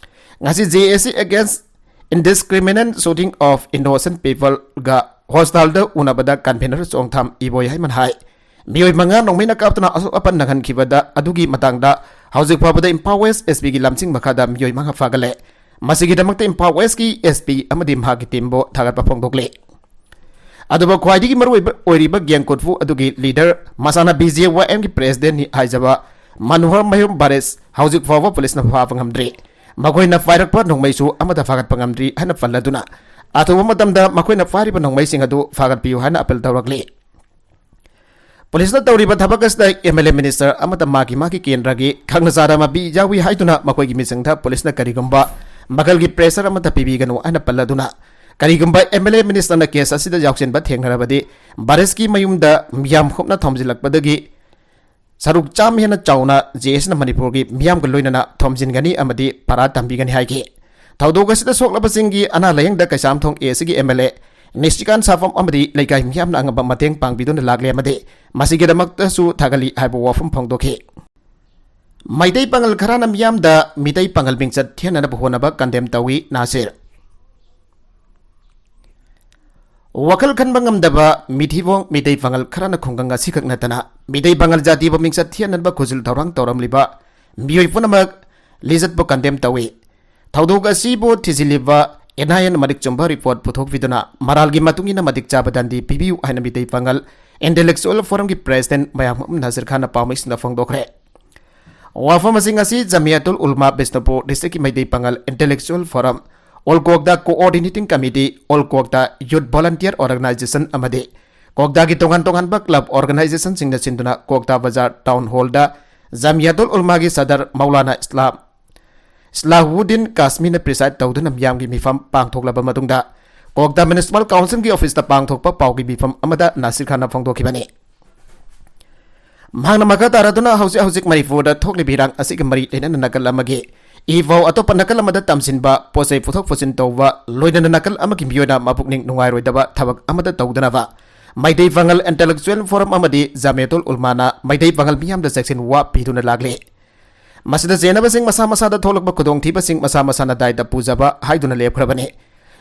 ꯉꯁꯤ ꯖꯦ ꯑꯦ ꯁꯤ against indiscriminate shooting of innocent peopleꯒ ꯍꯣꯁꯇꯥꯜꯗ ꯎꯅꯕꯗ ꯀꯟꯚꯦꯅꯔ ꯆꯣꯡꯊꯥꯝ ꯏꯕꯣꯌꯥꯏꯃꯅ ꯍꯥꯏ, ꯃꯤꯑꯣꯏ ꯃꯉꯥ ꯅꯣꯡꯃꯩꯅ ꯀꯥꯞꯇꯨꯅ ꯑꯁꯣꯛ ꯑꯄꯟ ꯅꯪꯍꯟꯈꯤꯕꯗ ꯑꯗꯨꯒꯤ ꯃꯇꯥꯡꯗ ꯍꯧꯖꯤꯛ ꯐꯥꯎꯕꯗ ꯏꯝꯐꯥꯜ ꯋꯦꯁ ꯑꯦꯁ ꯄꯤꯒꯤ ꯂꯝꯁꯤꯡ ꯃꯈꯥꯗ ꯃꯤꯑꯣꯏ ꯃꯉꯥ ꯐꯥꯒꯠꯂꯦ꯫ ꯃꯁꯤꯒꯤꯗꯃꯛꯇ ꯏꯝꯐꯥꯜ ꯋꯦꯁꯀꯤ ꯑꯦꯁ ꯄꯤ ꯑꯃꯗꯤ ꯃꯍꯥꯛꯀꯤ ꯇꯤꯝꯕꯨ ꯊꯥꯒꯠꯄ ꯐꯣꯡꯗꯣꯛꯂꯤ꯫ ꯑꯗꯨꯕꯨ ꯈ꯭ꯋꯥꯏꯗꯒꯤ ꯃꯔꯨꯑꯣꯏꯕ ꯑꯣꯏꯔꯤꯕ ꯒꯦꯡ ꯀꯨꯠꯐꯨ ꯑꯗꯨꯒꯤ ꯂꯤꯗꯔ ꯃꯁꯥꯅ ꯕꯤ ꯖꯦ ꯋꯥꯏ ꯑꯦꯝꯒꯤ ꯄ꯭ꯔꯦꯁꯤꯗꯦꯟꯠꯅꯤ ꯍꯥꯏꯖꯕ ꯃꯅꯣꯍꯔ ꯃꯌꯨꯝ ꯕꯥꯔꯤꯁ ꯍꯧꯖꯤꯛ ꯐꯥꯎꯕ ꯄꯨꯂꯤꯁꯅ ꯐꯥꯕ ꯉꯝꯗ꯭ꯔꯤ꯫ ꯃꯈꯣꯏꯅ ꯄꯥꯏꯔꯛꯄ ꯅꯣꯡꯃꯩꯁꯨ ꯑꯃꯠꯇ ꯐꯥꯒꯠꯄ ꯉꯝꯗ꯭ꯔꯤ ꯍꯥꯏꯅ ꯄꯜꯂꯗꯨꯅ ꯑꯊꯨꯕ ꯃꯇꯝꯗ ꯃꯈꯣꯏꯅ ꯐꯥꯔꯤꯕ ꯅꯣꯡꯃꯩꯁꯤꯡ ꯑꯗꯨ ꯐꯥꯒꯠꯄꯤꯌꯨ ꯍꯥꯏꯅ ꯑꯄꯤꯜ ꯇꯧꯔꯛꯂꯤ꯫ ꯄꯨꯂꯤꯁꯅ ꯇꯧꯔꯤꯕ ꯊꯕꯛ ꯑꯁꯤꯗ ꯑꯦꯝ ꯑꯦꯜ ꯑꯦ ꯃꯤꯅꯤꯁꯇꯔ ꯑꯃꯠꯇ ꯃꯥꯒꯤ ꯃꯥꯒꯤ ꯀꯦꯟꯗ꯭ꯔꯒꯤ ꯈꯪꯅ ꯆꯥꯟꯅꯕ ꯃꯤ ꯌꯥꯎꯏ ꯍꯥꯏꯗꯨꯅ ꯃꯈꯣꯏꯒꯤ ꯃꯤꯆꯪꯗ ꯄꯨꯂꯤꯁꯅ ꯀꯔꯤꯒꯨꯝꯕ ꯃꯈꯜꯒꯤ ꯄ꯭ꯔꯦꯁꯔ ꯑꯃꯠꯇ ꯄꯤꯕꯤꯒꯅꯨ ꯍꯥꯏꯅ ꯄꯜꯂꯗꯨꯅ ꯀꯔꯤꯒꯨꯝꯕ ꯑꯦꯝ ꯑꯦꯜ ꯑꯦ ꯃꯤꯅꯤꯁꯇꯔꯅ ꯀꯦꯁ ꯑꯁꯤꯗ ꯌꯥꯎꯁꯤꯟꯕ ꯊꯦꯡꯅꯔꯕꯗꯤ ꯕꯥꯔꯤꯁꯀꯤ ꯃꯌꯨꯝꯗ ꯃꯤꯌꯥꯝ ꯈꯨꯞꯅ ꯊꯣꯝꯖꯤꯜꯂꯛꯄꯗꯒꯤ ꯁꯔꯨꯛ ꯆꯥꯝꯃ ꯍꯦꯟꯅ ꯆꯥꯎꯅ ꯖꯦ ꯑꯦ ꯁꯤꯅ ꯃꯅꯤꯄꯨꯔꯒꯤ ꯃꯤꯌꯥꯝꯒ ꯂꯣꯏꯅꯅ ꯊꯣꯝꯖꯤꯟꯒꯅꯤ ꯑꯃꯗꯤ ꯄꯔꯥ ꯇꯝꯕꯤꯒꯅꯤ ꯍꯥꯏꯈꯤ꯫ ꯊꯧꯗꯣꯛ ꯑꯁꯤꯗ ꯁꯣꯛꯂꯕꯁꯤꯡꯒꯤ ꯑꯅꯥ ꯂꯥꯌꯦꯡꯗ ꯀꯩꯁꯥꯝꯊꯣꯡ ꯑꯦ ꯁꯤꯒꯤ ꯑꯦꯝ ꯑꯦꯜ ꯑꯦ ꯅꯤꯁꯤꯀꯥꯟ ꯁꯥꯐꯝ ꯑꯃꯗꯤ ꯂꯩꯀꯥꯏ ꯃꯤꯌꯥꯝꯅ ꯑꯉꯝꯕ ꯃꯇꯦꯡ ꯄꯥꯡꯕꯤꯗꯨꯅ ꯂꯥꯛꯂꯦ ꯑꯃꯗꯤ ꯃꯁꯤꯒꯤꯗꯃꯛꯇꯁꯨ ꯊꯥꯒꯠꯂꯤ ꯍꯥꯏꯕ ꯋꯥꯐꯝ ꯐꯣꯡꯗꯣꯛꯈꯤ꯫ ꯃꯩꯇꯩ ꯄꯥꯉꯜ ꯈꯔꯅ ꯃꯤꯌꯥꯝꯗ ꯃꯤꯇꯩ ꯄꯥꯉꯜ ꯃꯤꯡꯆꯠ ꯊꯤꯍꯟꯅꯕ ꯍꯣꯠꯅꯕ ꯀꯟꯗꯦꯝ ꯇꯧꯏ, ꯅꯥꯁꯤꯔ꯫ ꯋꯥꯈꯜ ꯈꯟꯕ ꯉꯝꯗꯕ ꯃꯤꯊꯤꯕꯣꯡ ꯃꯤꯇꯩ ꯄꯥꯉꯜ ꯈꯔꯅ ꯈꯨꯡꯒꯪ ꯑꯁꯤꯈꯛ ꯅꯠꯇꯅ ꯃꯤꯇꯩ ꯄꯥꯉꯜ ꯖꯥꯇꯤꯕꯨ ꯃꯤꯡꯆꯠ ꯊꯤꯍꯟꯅꯕ ꯈꯨꯖꯤꯜ ꯊꯧꯔꯥꯡ ꯇꯧꯔꯝꯂꯤꯕ ꯃꯤꯑꯣꯏ ꯄꯨꯝꯅꯃꯛ ꯂꯤꯆꯠꯄꯨ condemn ꯇꯧꯏ꯫ ꯊꯧꯗꯣꯛ ꯑꯁꯤꯕꯨ ꯊꯤꯖꯤꯜꯂꯤꯕ NIAꯅ ꯃꯔꯤꯛ ꯆꯨꯝꯕ report ꯄꯨꯊꯣꯛꯄꯤꯗꯨꯅ ꯃꯔꯥꯜꯒꯤ ꯃꯇꯨꯡ ꯏꯟꯅ ꯃꯇꯤꯛ ꯆꯥꯕ ꯗꯟꯗꯤ ꯄꯤꯕꯤꯌꯨ ꯍꯥꯏꯅ ꯃꯤꯇꯩ ꯄꯥꯉꯜ Intellectual Forumꯒꯤ President ꯃꯌꯥꯡ ꯅꯥꯁꯤꯔ ꯈꯥꯟꯅ ꯄꯥꯎꯃꯤꯁꯤꯡꯗ ꯐꯣꯡꯗꯣꯛꯈ꯭ꯔꯦ꯫ ꯋꯥꯐꯝ ꯑꯁꯤ ꯉꯁꯤ ꯖꯃꯤꯌꯥꯇꯨꯜ ꯎꯂꯃꯥ ꯕꯤꯁꯅꯨꯄꯨꯔ districtꯀꯤ ꯃꯩꯇꯩ ꯄꯥꯉꯜ Intellectual Forum, All Kokta Coordinating Committee, All Kokta Youth Volunteer Organization ꯑꯃꯗꯤ ꯀꯣꯛꯇꯥꯒꯤ ꯇꯣꯉꯥꯟ ꯇꯣꯉꯥꯟꯕ club organizationꯁꯤꯡꯅ ꯁꯤꯟꯗꯨꯅ ꯀꯣꯛꯇꯥ ꯕꯖꯥꯔ town hallꯗ ꯖꯃꯤꯌꯥꯇꯨꯜ ꯎꯂꯃꯥꯒꯤ ꯁꯗꯔ ꯃꯧꯂꯥꯅꯥ ꯏꯁꯂꯥꯝ ꯁꯂꯥꯍꯨꯗꯤꯟ ꯀꯥꯁꯃꯤꯅ preside ꯇꯧꯗꯨꯅ ꯃꯤꯌꯥꯝꯒꯤ ꯃꯤꯐꯝ ꯄꯥꯡꯊꯣꯛꯂꯕ ꯃꯇꯨꯡꯗ, ꯀꯣꯛꯇꯥ Municipal Councilꯒꯤ officeꯇ ꯄꯥꯡꯊꯣꯛꯄ ꯄꯥꯎꯒꯤ ꯃꯤꯐꯝ ꯑꯃꯗ ꯅꯥꯁꯤꯔ ꯈꯥꯟꯅ ꯐꯣꯡꯗꯣꯛꯈꯤꯕꯅꯤ꯫ ꯃꯍꯥꯛꯅ ꯃꯈꯥ ꯇꯥꯔꯗꯨꯅ ꯍꯧꯖꯤꯛ ꯍꯧꯖꯤꯛ ꯃꯅꯤꯄꯨꯔꯗ ꯊꯣꯛꯂꯤꯕ ꯏꯔꯥꯡ ꯑꯁꯤꯒ ꯃꯔꯤ ꯂꯩꯅꯅ ꯅꯥꯀꯜ ꯑꯃꯒꯤ ꯏ ꯄꯥꯎ ꯑꯇꯣꯞꯄ ꯅꯥꯀꯜ ꯑꯃꯗ ꯇꯝꯁꯤꯟꯕ, ꯄꯣꯠ ꯆꯩ ꯄꯨꯊꯣꯛ ꯄꯨꯁꯤꯟ ꯇꯧꯕ, ꯂꯣꯏꯅꯅ ꯅꯥꯀꯜ ꯑꯃꯒꯤ ꯃꯤꯑꯣꯏꯅ ꯃꯄꯨꯛꯅꯤꯡ ꯅꯨꯡꯉꯥꯏꯔꯣꯏꯗꯕ ꯊꯕꯛ ꯑꯃꯠꯇ ꯇꯧꯗꯅꯕ ꯃꯩꯇꯩ ꯄꯥꯉꯜ Intellectual Forum ꯑꯃꯗꯤ ꯖꯃꯤꯌꯥꯇꯨꯜ ꯎꯂꯃꯥꯅ ꯃꯩꯇꯩ ꯄꯥꯉꯜ ꯃꯤꯌꯥꯝꯗ ꯆꯦꯛꯁꯤꯟ ꯋꯥ ꯄꯤꯗꯨꯅ ꯂꯥꯛꯂꯤ꯫ ꯃꯁꯤꯗ ꯆꯦꯟꯅꯕꯁꯤꯡ ꯃꯁꯥ ꯃꯁꯥꯗ ꯊꯣꯛꯂꯛꯄ ꯈꯨꯗꯣꯡꯊꯤꯕꯁꯤꯡ ꯃꯁꯥ ꯃꯁꯥꯅ ꯗꯥꯏꯇ ꯄꯨꯖꯕ ꯍꯥꯏꯗꯨꯅ ꯂꯦꯞꯈ꯭ꯔꯕꯅꯤ꯫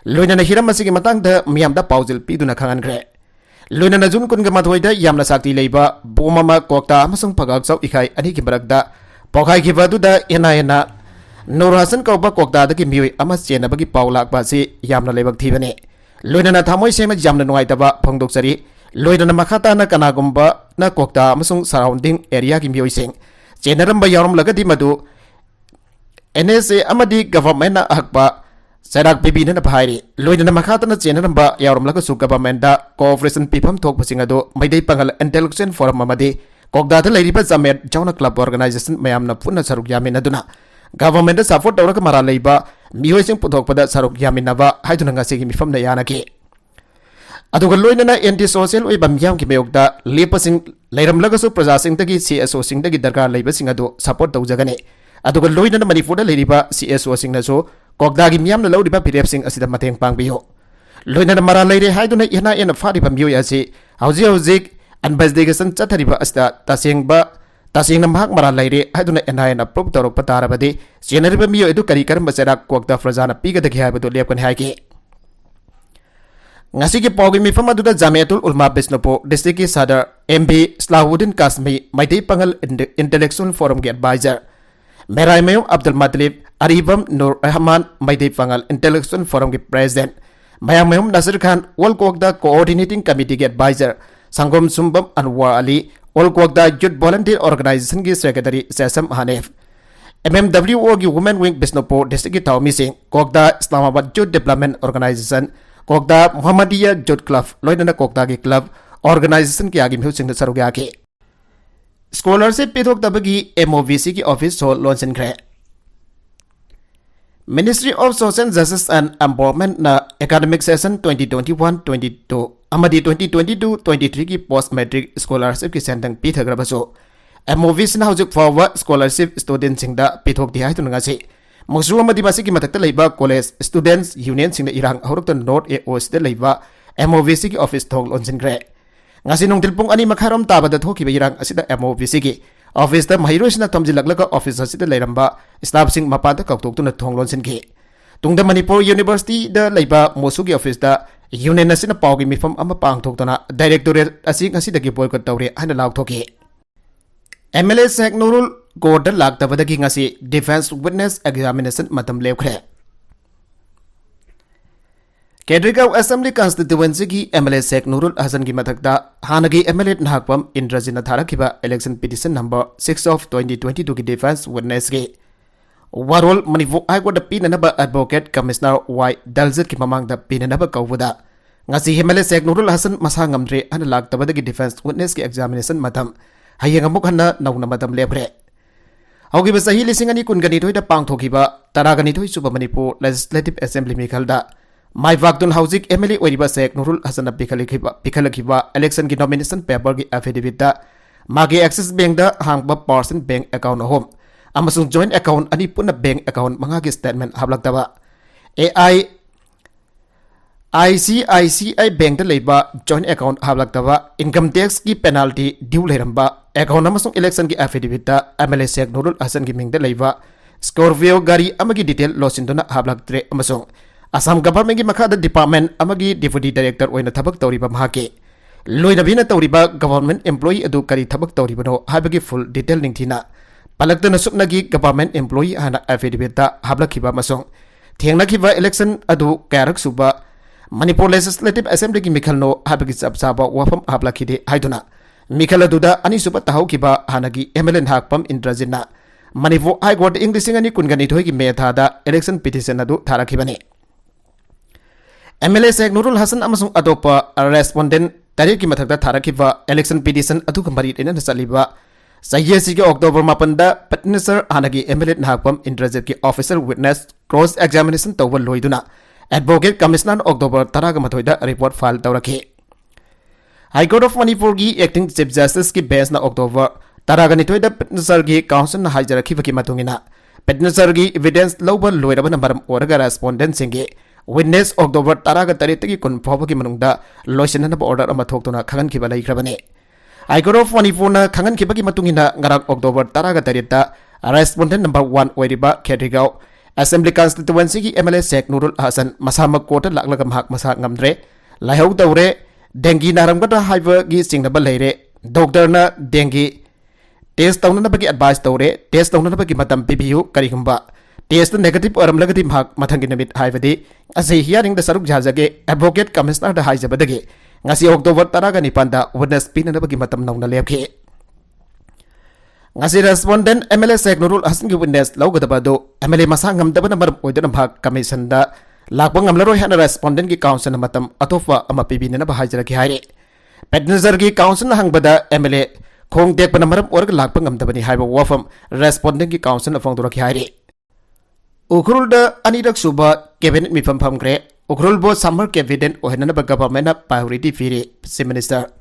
ꯂꯣꯏꯅꯅ ꯍꯤꯔꯝ ꯑꯁꯤꯒꯤ ꯃꯇꯥꯡꯗ ꯃꯤꯌꯥꯝꯗ ꯄꯥꯎꯖꯦꯜ ꯄꯤꯗꯨꯅ ꯈꯪꯍꯟꯈ꯭ꯔꯦ꯫ ꯂꯣꯏꯅꯅ ꯖꯨꯟ ꯀꯨꯟꯒ ꯃꯥꯊꯣꯏꯗ ꯌꯥꯝꯅ ꯁꯥꯛꯇꯤ ꯂꯩꯕ ꯕꯣꯝ ꯑꯃ ꯀꯣꯛꯇꯥ ꯑꯃꯁꯨꯡ ꯐꯒꯥꯛꯆꯧ ꯏꯀꯥꯏ ꯑꯅꯤꯒꯤ ꯃꯔꯛꯇ ꯄꯣꯈꯥꯏꯈꯤꯕ ꯑꯗꯨꯗ NIAꯅ ꯅꯨꯔ ꯍꯥꯁꯟ ꯀꯧꯕ ꯀꯣꯛꯇꯥꯗꯒꯤ ꯃꯤꯑꯣꯏ ꯑꯃ ꯆꯦꯟꯅꯕꯒꯤ ꯄꯥꯎ ꯂꯥꯛꯄ ꯑꯁꯤ ꯌꯥꯝꯅ ꯂꯥꯏꯕꯛ ꯊꯤꯕꯅꯤ꯫ ꯂꯣꯏꯅꯅ ꯊꯃꯣꯏ ꯁꯦꯡꯅ ꯌꯥꯝꯅ ꯅꯨꯡꯉꯥꯏꯇꯕ ꯐꯣꯡꯗꯣꯛꯆꯔꯤ꯫ ꯂꯣꯏꯅꯅ ꯃꯈꯥ ꯇꯥꯅ ꯀꯅꯥꯒꯨꯝꯕꯅ ꯀꯣꯛꯇꯥ ꯑꯃꯁꯨꯡ surrounding areaꯒꯤ ꯃꯤꯑꯣꯏꯁꯤꯡ ꯆꯦꯟꯅꯔꯝꯕ ꯌꯥꯎꯔꯝꯂꯒꯗꯤ ꯃꯗꯨ NSA ꯑꯃꯗꯤ governmentꯅ ꯑꯍꯛꯄ ꯆꯩꯔꯥꯛ ꯄꯤꯕꯤꯅꯅꯕ ꯍꯥꯏꯔꯤ꯫ ꯂꯣꯏꯅꯅ ꯃꯈꯥ ꯇꯥꯅ ꯆꯦꯟꯅꯔꯝꯕ ꯌꯥꯎꯔꯝꯂꯒꯁꯨ governmentꯗ cooperation ꯄꯤꯐꯝ ꯊꯣꯛꯄꯁꯤꯡ ꯑꯗꯨ ꯃꯩꯇꯩ ꯄꯥꯉꯜ Intellectual Forum ꯑꯃꯗꯤ ꯀꯣꯛꯇꯥꯗ ꯂꯩꯔꯤꯕ ꯖꯃꯤꯌꯥꯠ ꯖꯧꯅ club organization ꯃꯌꯥꯝꯅ ꯄꯨꯟꯅ ꯁꯔꯨꯛ ꯌꯥꯃꯤꯟꯅꯗꯨꯅ governmentꯗ support ꯇꯧꯔꯒ ꯃꯔꯥꯜ ꯂꯩꯕ ꯃꯤꯑꯣꯏꯁꯤꯡ ꯄꯨꯊꯣꯛꯄꯗ ꯁꯔꯨꯛ ꯌꯥꯃꯤꯟꯅꯕ ꯍꯥꯏꯗꯨꯅ ꯉꯁꯤꯒꯤ ꯃꯤꯐꯝꯗ ꯌꯥꯅꯈꯤ꯫ ꯑꯗꯨꯒ ꯂꯣꯏꯅꯅ anti social ꯑꯣꯏꯕ ꯃꯤꯌꯥꯝꯒꯤ ꯃꯥꯌꯣꯛꯇ ꯂꯦꯞꯄꯁꯤꯡ ꯂꯩꯔꯝꯂꯒꯁꯨ ꯄ꯭ꯔꯖꯥꯁꯤꯡꯗꯒꯤ CSOꯁꯤꯡꯗꯒꯤ ꯗꯔꯀꯥꯔ ꯂꯩꯕꯁꯤꯡ ꯑꯗꯨ support ꯇꯧꯖꯒꯅꯤ꯫ ꯑꯗꯨꯒ ꯂꯣꯏꯅꯅ ꯃꯅꯤꯄꯨꯔꯗ ꯂꯩꯔꯤꯕ CSOꯁꯤꯡꯅꯁꯨ ꯀꯣꯛꯇꯥꯒꯤ ꯃꯤꯌꯥꯝꯅ ꯂꯧꯔꯤꯕ ꯐꯤꯔꯦꯞꯁꯤꯡ ꯑꯁꯤꯗ ꯃꯇꯦꯡ ꯄꯥꯡꯕꯤꯌꯨ꯫ ꯂꯣꯏꯅꯅ ꯃꯔꯥꯜ ꯂꯩꯔꯦ ꯍꯥꯏꯗꯨꯅ NIAꯅ ꯐꯥꯔꯤꯕ ꯃꯤꯑꯣꯏ ꯑꯁꯤ ꯍꯧꯖꯤꯛ ꯍꯧꯖꯤꯛ investigation ꯆꯠꯊꯔꯤꯕ ꯑꯁꯤꯗ ꯇꯁꯦꯡꯕ, ꯇꯁꯦꯡꯅ ꯃꯍꯥꯛ ꯃꯔꯥꯜ ꯂꯩꯔꯦ ꯍꯥꯏꯗꯨꯅ NIAꯅ proof ꯇꯧꯔꯛꯄ ꯇꯥꯔꯕꯗꯤ ꯆꯦꯟꯅꯔꯤꯕ ꯃꯤꯑꯣꯏ ꯑꯗꯨ ꯀꯔꯤ ꯀꯔꯝꯕ ꯆꯩꯔꯥꯛ ꯀꯣꯛꯇꯥ ꯄ꯭ꯔꯖꯥꯅ ꯄꯤꯒꯗꯒꯦ ꯍꯥꯏꯕꯗꯨ ꯂꯦꯞꯀꯅꯤ ꯍꯥꯏꯈꯤ꯫ ꯉꯁꯤꯒꯤ ꯄꯥꯎꯒꯤ ꯃꯤꯐꯝ ꯑꯗꯨꯗ ꯖꯃꯤꯌꯥꯇꯨꯜ ꯎꯂꯃꯥ ꯕꯤꯁꯅꯨꯄꯨꯔ districtꯀꯤ ꯁꯗꯔ M B ꯁꯂꯥꯍꯨꯗꯤꯟ ꯀꯥꯁꯃꯤ, ꯃꯩꯇꯩ ꯄꯥꯉꯜ Inte-, Intellectual Forumꯒꯤ advisor ꯃꯦꯔꯥꯏꯃꯌꯨꯝ ꯑꯕꯗꯨꯜ ꯃꯇꯂꯤꯕ, ꯑꯔꯤꯕꯝ ꯅꯨꯔ ꯔꯍꯃꯥꯟ, ꯃꯩꯇꯩ ꯄꯥꯉꯜ Intellectual Forumꯒꯤ President, ꯃꯌꯥꯡꯃꯌꯨꯝ ꯅꯥꯁꯤꯔ ꯈꯥꯟ, All Kwokda Coordinating Committeeꯒꯤ Advisor, ꯁꯪꯒꯣꯝ ꯁꯨꯝꯕꯝ ꯑꯟꯋꯔ ꯑꯂꯤ, All Kwokda Youth Volunteer Organizationꯒꯤ Secretary ꯆꯦꯁꯝ ꯍꯅꯤꯐ, MMWOꯒꯤ Women Wing Bishnupur Districtꯀꯤ ꯊꯧꯃꯤꯁꯤꯡ, Kwokda Islamabad Youth Development Organization, Kwokda Muhammadiyya Youth Club, ꯂꯣꯏꯅꯅ Kwokdaꯒꯤ club, organization ꯀꯌꯥꯒꯤ ꯃꯤꯍꯨꯠꯁꯤꯡꯅ ꯁꯔꯨꯛ ꯌꯥꯈꯤ꯫ Scholarship ꯄꯤꯊꯣꯛꯇꯕꯒꯤ MOVCꯒꯤ office ꯊꯣꯡ ꯂꯣꯟꯁꯤꯟꯈ꯭ꯔꯦ꯫ Ministry of Social Justice and Empowermentꯅ academic session twenty twenty-one twenty-two ꯑꯃꯗꯤ twenty twenty-two twenty-threeꯒꯤ post matric scholarshipꯀꯤ ꯁꯦꯟꯗꯪ ꯄꯤꯊꯈ꯭ꯔꯕꯁꯨ, MOVCꯅ ꯍꯧꯖꯤꯛ ꯐꯥꯎꯕ scholarship studentꯁꯤꯡꯗ ꯄꯤꯊꯣꯛꯇꯦ ꯍꯥꯏꯗꯨꯅ ꯉꯁꯤ ꯃꯨꯁꯨ ꯑꯃꯗꯤ ꯃꯁꯤꯒꯤ ꯃꯊꯛꯇ ꯂꯩꯕ college students unionꯁꯤꯡꯅ ꯏꯔꯥꯡ ꯍꯧꯔꯛꯇꯨꯅ North AOCꯗ ꯂꯩꯕ MOVCꯒꯤ office ꯊꯣꯡ ꯂꯣꯟꯁꯤꯟꯈ꯭ꯔꯦ꯫ ꯉꯁꯤ ꯅꯨꯡꯊꯤꯜ ꯄꯨꯡ ꯑꯅꯤ ꯃꯈꯥꯏꯔꯣꯝ ꯇꯥꯕꯗ ꯊꯣꯛꯈꯤꯕ ꯏꯔꯥꯡ ꯑꯁꯤꯗ MOVCꯒꯤ officeꯇ ꯃꯍꯩꯔꯣꯏꯁꯤꯡꯅ ꯊꯣꯝꯖꯤꯜꯂꯛꯂꯒ office ꯑꯁꯤꯗ ꯂꯩꯔꯝꯕ staffꯁꯤꯡ ꯃꯄꯥꯟꯗ ꯀꯧꯊꯣꯛꯇꯨꯅ ꯊꯣꯡ ꯂꯣꯟꯁꯤꯟꯈꯤ꯫ ꯇꯨꯡꯗ ꯃꯅꯤꯄꯨꯔ Universityꯗ ꯂꯩꯕ ꯃꯨꯁꯨꯒꯤ officeꯇ union ꯑꯁꯤꯅ ꯄꯥꯎꯒꯤ ꯃꯤꯐꯝ ꯑꯃ ꯄꯥꯡꯊꯣꯛꯇꯨꯅ directorate ꯑꯁꯤ ꯉꯁꯤꯗꯒꯤ boycott ꯇꯧꯔꯦ ꯍꯥꯏꯅ ꯂꯥꯎꯊꯣꯛꯈꯤ꯫ MLA ꯁꯦꯈ ꯅꯨꯔꯨꯜ courtꯇ ꯂꯥꯛꯇꯕꯗꯒꯤ ꯉꯁꯤ defence witness examination ꯃꯇꯝ ꯂꯦꯞꯈ꯭ꯔꯦ꯫ ꯀꯦꯗ꯭ꯔꯤꯒꯥꯎ Assembly Constituencyꯒꯤ MLA ꯁꯦꯈ ꯅꯨꯔꯨꯜ ꯍꯁꯟꯒꯤ ꯃꯊꯛꯇ ꯍꯥꯟꯅꯒꯤ MLA Nahakpam ꯏꯟꯗ꯭ꯔꯖꯤꯠꯅ ꯊꯥꯔꯛꯈꯤꯕ election petition number six of twenty twenty-twoꯒꯤ defence witnessꯀꯤ ꯋꯥꯔꯣꯜ ꯃꯅꯤꯄꯨꯔ High Courtꯇ ꯄꯤꯅꯅꯕ Advocate Commissioner ꯋꯥꯏ ꯗꯜꯖꯤꯠꯀꯤ ꯃꯃꯥꯡꯗ ꯄꯤꯅꯅꯕ ꯀꯧꯕꯗ, ꯉꯁꯤ MLA ꯁꯦꯈ ꯅꯨꯔꯨꯜ ꯍꯁꯟ ꯃꯁꯥ ꯉꯝꯗ꯭ꯔꯦ ꯍꯥꯏꯅ ꯂꯥꯛꯇꯕꯗꯒꯤ defence witnessꯀꯤ examination ꯃꯇꯝ ꯍꯌꯦꯡ ꯑꯃꯨꯛ ꯍꯟꯅ ꯅꯧꯅ ꯃꯇꯝ ꯂꯦꯞꯈ꯭ꯔꯦ꯫ ꯍꯧꯈꯤꯕ ꯆꯍꯤ ꯂꯤꯁꯤꯡ ꯑꯅꯤ ꯀꯨꯟꯒ ꯅꯤꯊꯣꯏꯗ ꯄꯥꯡꯊꯣꯛꯈꯤꯕ ꯇꯔꯥꯒ ꯅꯤꯊꯣꯏ ꯁꯨꯕ ꯃꯅꯤꯄꯨꯔ Legislative Assembly ꯃꯤꯈꯜꯗ ꯃꯥꯏ ꯄꯥꯛꯇꯨꯅ ꯍꯧꯖꯤꯛ MLA ꯑꯣꯏꯔꯤꯕ ꯁꯦꯈ ꯅꯨꯔꯨꯜ ꯍꯁꯟꯅ ꯄꯤꯈꯠꯂꯛꯈꯤꯕ, ꯄꯤꯈꯠꯂꯛꯈꯤꯕ election nomination paperꯒꯤ affidavitꯇ ꯃꯥꯒꯤ Axis Bankꯇ ꯍꯥꯡꯕ personal bank account ꯑꯍꯨꯝ ꯑꯃꯁꯨꯡ joint account ꯑꯅꯤ ꯄꯨꯟꯅ bank account ꯃꯉꯥꯒꯤ statement ꯍꯥꯞꯂꯛꯇꯕ, AI ICICI Bankꯇ ꯂꯩꯕ joint account ꯍꯥꯞꯂꯛꯇꯕ, income taxꯀꯤ penalty due ꯂꯩꯔꯝꯕ account ꯑꯃꯁꯨꯡ electionꯒꯤ affidavitꯇ MLA ꯁꯦꯈ ꯅꯨꯔꯨꯜ ꯍꯁꯟꯒꯤ ꯃꯤꯡꯗ ꯂꯩꯕ Scorpio ꯒꯥꯔꯤ ꯑꯃꯒꯤ detail ꯂꯣꯠꯁꯤꯟꯗꯨꯅ ꯍꯥꯞꯂꯛꯇ꯭ꯔꯦ ꯑꯃꯁꯨꯡ ꯑꯁꯥꯝ governmentꯀꯤ ꯃꯈꯥꯗ department ꯑꯃꯒꯤ deputy director ꯑꯣꯏꯅ ꯊꯕꯛ ꯇꯧꯔꯤꯕ ꯃꯍꯥꯛꯀꯤ ꯂꯣꯏꯅꯕꯤꯅ ꯇꯧꯔꯤꯕ government employee ꯑꯗꯨ ꯀꯔꯤ ꯊꯕꯛ ꯇꯧꯔꯤꯕꯅꯣ ꯍꯥꯏꯕꯒꯤ full detail ꯅꯤꯡꯊꯤꯅ ꯄꯜꯂꯛꯇꯅ ꯁꯨꯞꯅꯒꯤ government employee ꯍꯥꯏꯅ affidavitꯇ ꯍꯥꯞꯂꯛꯈꯤꯕ ꯑꯃꯁꯨꯡ ꯊꯦꯡꯅꯈꯤꯕ election ꯑꯗꯨ ꯀꯌꯥꯔꯛ ꯁꯨꯕ Manipur Legislative Assemblyꯒꯤ ꯃꯤꯈꯜꯅꯣ ꯍꯥꯏꯕꯒꯤ ꯆꯞ ꯆꯥꯕ ꯋꯥꯐꯝ ꯍꯥꯞꯂꯛꯈꯤꯗꯦ ꯍꯥꯏꯗꯨꯅ ꯃꯤꯈꯜ ꯑꯗꯨꯗ ꯑꯅꯤꯁꯨꯕ ꯇꯥꯍꯧꯈꯤꯕ ꯍꯥꯟꯅꯒꯤ MLA Nahakpam ꯏꯟꯗ꯭ꯔꯖꯤꯠꯅ Manipur High Court ꯏꯪ ꯂꯤꯁꯤꯡ ꯑꯅꯤ ꯀꯨꯟꯒ ꯅꯤꯊꯣꯏꯒꯤ May ꯊꯥꯗ election petition ꯑꯗꯨ ꯊꯥꯔꯛꯈꯤꯕꯅꯤ꯫ MLA Sheikh Nurul Hasan ꯑꯃꯁꯨꯡ ꯑꯇꯣꯞꯄ respondent ꯇꯔꯦꯠꯀꯤ ꯃꯊꯛꯇ ꯊꯥꯔꯛꯈꯤꯕ election petition ꯑꯗꯨꯒ ꯃꯔꯤ ꯂꯩꯅꯅ ꯆꯠꯂꯤꯕ ꯆꯍꯤ ꯑꯁꯤꯒꯤ October ꯃꯥꯄꯟꯗ petitioner ꯍꯥꯟꯅꯒꯤ MLA Nahakpam ꯏꯟꯗ꯭ꯔꯖꯤꯠꯀꯤ official witness cross examination ꯇꯧꯕ ꯂꯣꯏꯗꯨꯅ Advocate Commissioner October ꯇꯔꯥꯒ ꯃꯥꯊꯣꯏꯗ report file ꯇꯧꯔꯛꯈꯤ꯫ High Court of Manipurꯒꯤ Acting Chief Justiceꯀꯤ benchꯅ October ꯇꯔꯥꯒ ꯅꯤꯊꯣꯏꯗ petitionerꯒꯤ counselꯅ ꯍꯥꯏꯖꯔꯛꯈꯤꯕꯒꯤ ꯃꯇꯨꯡ ꯏꯟꯅ, petitionerꯒꯤ evidence ꯂꯧꯕ ꯂꯣꯏꯔꯕꯅ ꯃꯔꯝ ꯑꯣꯏꯔꯒ respondentꯁꯤꯡꯒꯤ witness October ꯇꯔꯥꯒ ꯇꯔꯦꯠꯇꯒꯤ ꯀꯨꯟ ꯐꯥꯎꯕꯒꯤ ꯃꯅꯨꯡꯗ ꯂꯣꯏꯁꯤꯟꯅꯅꯕ order ꯑꯃ ꯊꯣꯛꯇꯨꯅ ꯈꯪꯍꯟꯈꯤꯕ ꯂꯩꯈ꯭ꯔꯕꯅꯤ꯫ High Court of Manipurꯅ ꯈꯪꯍꯟꯈꯤꯕꯒꯤ ꯃꯇꯨꯡ ꯏꯟꯅ, ꯉꯔꯥꯡ October ꯇꯔꯥꯒ ꯇꯔꯦꯠꯇ respondent number one ꯑꯣꯏꯔꯤꯕ ꯈꯦꯇ꯭ꯔꯤꯒꯥꯎ Assembly Constituencyꯒꯤ MLA Sheikh Nurul Hasan ꯃꯁꯥꯃꯛ courtꯇ ꯂꯥꯛꯂꯒ ꯃꯍꯥꯛ ꯃꯁꯥ ꯉꯝꯗ꯭ꯔꯦ, ꯂꯥꯏꯍꯧ ꯇꯧꯔꯦ, dengue ꯅꯥꯔꯝꯒꯗ꯭ꯔꯥ ꯍꯥꯏꯕꯒꯤ ꯆꯤꯡꯅꯕ ꯂꯩꯔꯦ, doctorꯅ dengue test ꯇꯧꯅꯅꯕꯒꯤ advice ꯇꯧꯔꯦ, test ꯇꯧꯅꯅꯕꯒꯤ ꯃꯇꯝ ꯄꯤꯕꯤꯌꯨ, ꯀꯔꯤꯒꯨꯝꯕ test negative ꯑꯣꯏꯔꯝꯂꯒꯗꯤ ꯃꯍꯥꯛ ꯃꯊꯪꯒꯤ ꯅꯨꯃꯤꯠ, ꯍꯥꯏꯕꯗꯤ ꯉꯁꯤ hearingꯗ ꯁꯔꯨꯛ ꯌꯥꯖꯒꯦ, Advocate Commissionerꯗ ꯍꯥꯏꯖꯕꯗꯒꯤ ꯉꯁꯤ October ꯇꯔꯥꯒ ꯅꯤꯄꯥꯟꯗ witness ꯄꯤꯅꯅꯕꯒꯤ ꯃꯇꯝ ꯅꯧꯅ ꯂꯦꯞꯈꯤ꯫ ꯉꯁꯤ respondent MLA Sheikh Nurul Hasanꯒꯤ witness ꯂꯧꯒꯗꯕ ꯑꯗꯨ MLA ꯃꯁꯥ ꯉꯝꯗꯕꯅ ꯃꯔꯝ ꯑꯣꯏꯗꯨꯅ ꯃꯍꯥꯛ commissionꯗ ꯂꯥꯛꯄ ꯉꯝꯂꯔꯣꯏ ꯍꯥꯏꯅ respondentꯀꯤ counselꯅ ꯃꯇꯝ ꯑꯇꯣꯞꯄ ꯑꯃ ꯄꯤꯕꯤꯅꯅꯕ ꯍꯥꯏꯖꯔꯛꯈꯤ ꯍꯥꯏꯔꯤ꯫ Petitionerꯒꯤ counselꯅ ꯍꯪꯕꯗ MLA ꯈꯣꯡ ꯇꯦꯛꯄꯅ ꯃꯔꯝ ꯑꯣꯏꯔꯒ ꯂꯥꯛꯄ ꯉꯝꯗꯕꯅꯤ ꯍꯥꯏꯕ ꯋꯥꯐꯝ respondentꯀꯤ counselꯅ ꯐꯣꯡꯗꯣꯔꯛꯈꯤ ꯍꯥꯏꯔꯤ꯫ ꯎꯈ꯭ꯔꯨꯜꯗ ꯑꯅꯤꯔꯛ ꯁꯨꯕ cabinet ꯃꯤꯐꯝ ꯐꯝꯈ꯭ꯔꯦ꯫ ꯎꯈ꯭ꯔꯨꯜꯕꯨ summer capital ꯑꯣꯏꯍꯟꯅꯅꯕ governmentꯅ priority ꯄꯤꯔꯤ, Chief Minister꯫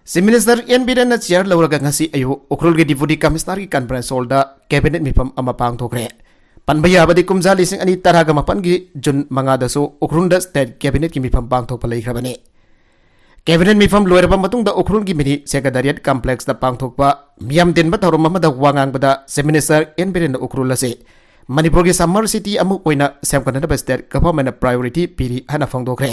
Chief Minister N ꯕꯤꯔꯦꯟꯅ chair ꯂꯧꯔꯒ ꯉꯁꯤ ꯑꯌꯨꯛ ꯎꯈ꯭ꯔꯨꯜꯒꯤ Deputy Commissionerꯒꯤ conference hallꯗ cabinet ꯃꯤꯐꯝ ꯑꯃ ꯄꯥꯡꯊꯣꯛꯈ꯭ꯔꯦ꯫ ꯄꯟꯕ ꯌꯥꯕꯗꯤ ꯀꯨꯝꯖꯥ ꯂꯤꯁꯤꯡ ꯑꯅꯤ ꯇꯔꯥꯒ ꯃꯥꯄꯟꯒꯤ June ꯃꯉꯥꯗꯁꯨ ꯎꯈ꯭ꯔꯨꯜꯗ state cabinetꯀꯤ ꯃꯤꯐꯝ ꯄꯥꯡꯊꯣꯛꯄ ꯂꯩꯈ꯭ꯔꯕꯅꯤ꯫ Cabinet ꯃꯤꯐꯝ ꯂꯣꯏꯔꯕ ꯃꯇꯨꯡꯗ ꯎꯈ꯭ꯔꯨꯜꯒꯤ mini secretariat complexꯇ ꯄꯥꯡꯊꯣꯛꯄ ꯃꯤꯌꯥꯝ ꯇꯤꯟꯕ ꯊꯧꯔꯝ ꯑꯃꯗ ꯋꯥ ꯉꯥꯡꯕꯗ Chief Minister N ꯕꯤꯔꯦꯟꯅ ꯎꯈ꯭ꯔꯨꯜ ꯑꯁꯤ ꯃꯅꯤꯄꯨꯔꯒꯤ summer city ꯑꯃ ꯑꯣꯏꯅ ꯁꯦꯝꯒꯠꯅꯅꯕ state governmentꯅ priority ꯄꯤꯔꯤ ꯍꯥꯏꯅ ꯐꯣꯡꯗꯣꯛꯈ꯭ꯔꯦ꯫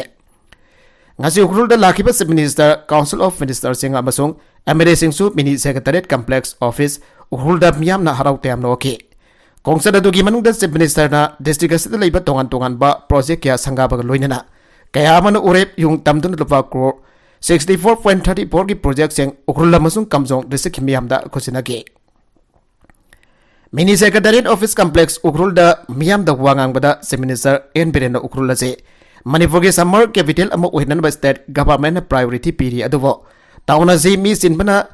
ꯉꯁꯤ ꯎꯈ꯭ꯔꯨꯜꯗ ꯂꯥꯛꯈꯤꯕ Chief Minister, Council of Ministerꯁꯤꯡ ꯑꯃꯁꯨꯡ MLAꯁꯤꯡꯁꯨ Mini Secretariat Complex Office ꯎꯈ꯭ꯔꯨꯜꯗ ꯃꯤꯌꯥꯝꯅ ꯍꯔꯥꯎ ꯇꯌꯥꯝꯅ ꯑꯣꯛꯈꯤ꯫ ꯈꯣꯡꯆꯠ ꯑꯗꯨꯒꯤ ꯃꯅꯨꯡꯗ Chief Ministerꯅ district ꯑꯁꯤꯗ ꯂꯩꯕ ꯇꯣꯉꯥꯟ ꯇꯣꯉꯥꯟꯕ project ꯀꯌꯥ ꯁꯪꯒꯥꯕꯒ ꯂꯣꯏꯅꯅ ꯀꯌꯥ ꯑꯃꯅ ꯎꯔꯦꯞ ꯌꯨꯡ ꯇꯝꯗꯨꯅ ꯂꯨꯄꯥ crore sixty four point thirty fourꯒꯤ projectꯁꯤꯡ Ukhrul ꯑꯃꯁꯨꯡ ꯀꯥꯝꯖꯣꯡ districtꯀꯤ ꯃꯤꯌꯥꯝꯗ ꯈꯨꯠꯁꯤꯟꯅꯈꯤ꯫ Mini Secretariat Office Complex ꯎꯈ꯭ꯔꯨꯜꯗ ꯃꯤꯌꯥꯝꯗ ꯋꯥ ꯉꯥꯡꯕꯗ Chief Minister N ꯕꯤꯔꯦꯟꯅ ꯎꯈ꯭ꯔꯨꯜ ꯑꯁꯤ ꯃꯅꯤꯄꯨꯔꯒꯤ summer capital ꯑꯃ ꯑꯣꯏꯍꯟꯅꯕ state governmentꯅ priority ꯄꯤꯔꯤ, ꯑꯗꯨꯕꯨ town ꯑꯁꯤ ꯃꯤ ꯆꯤꯟꯕꯅ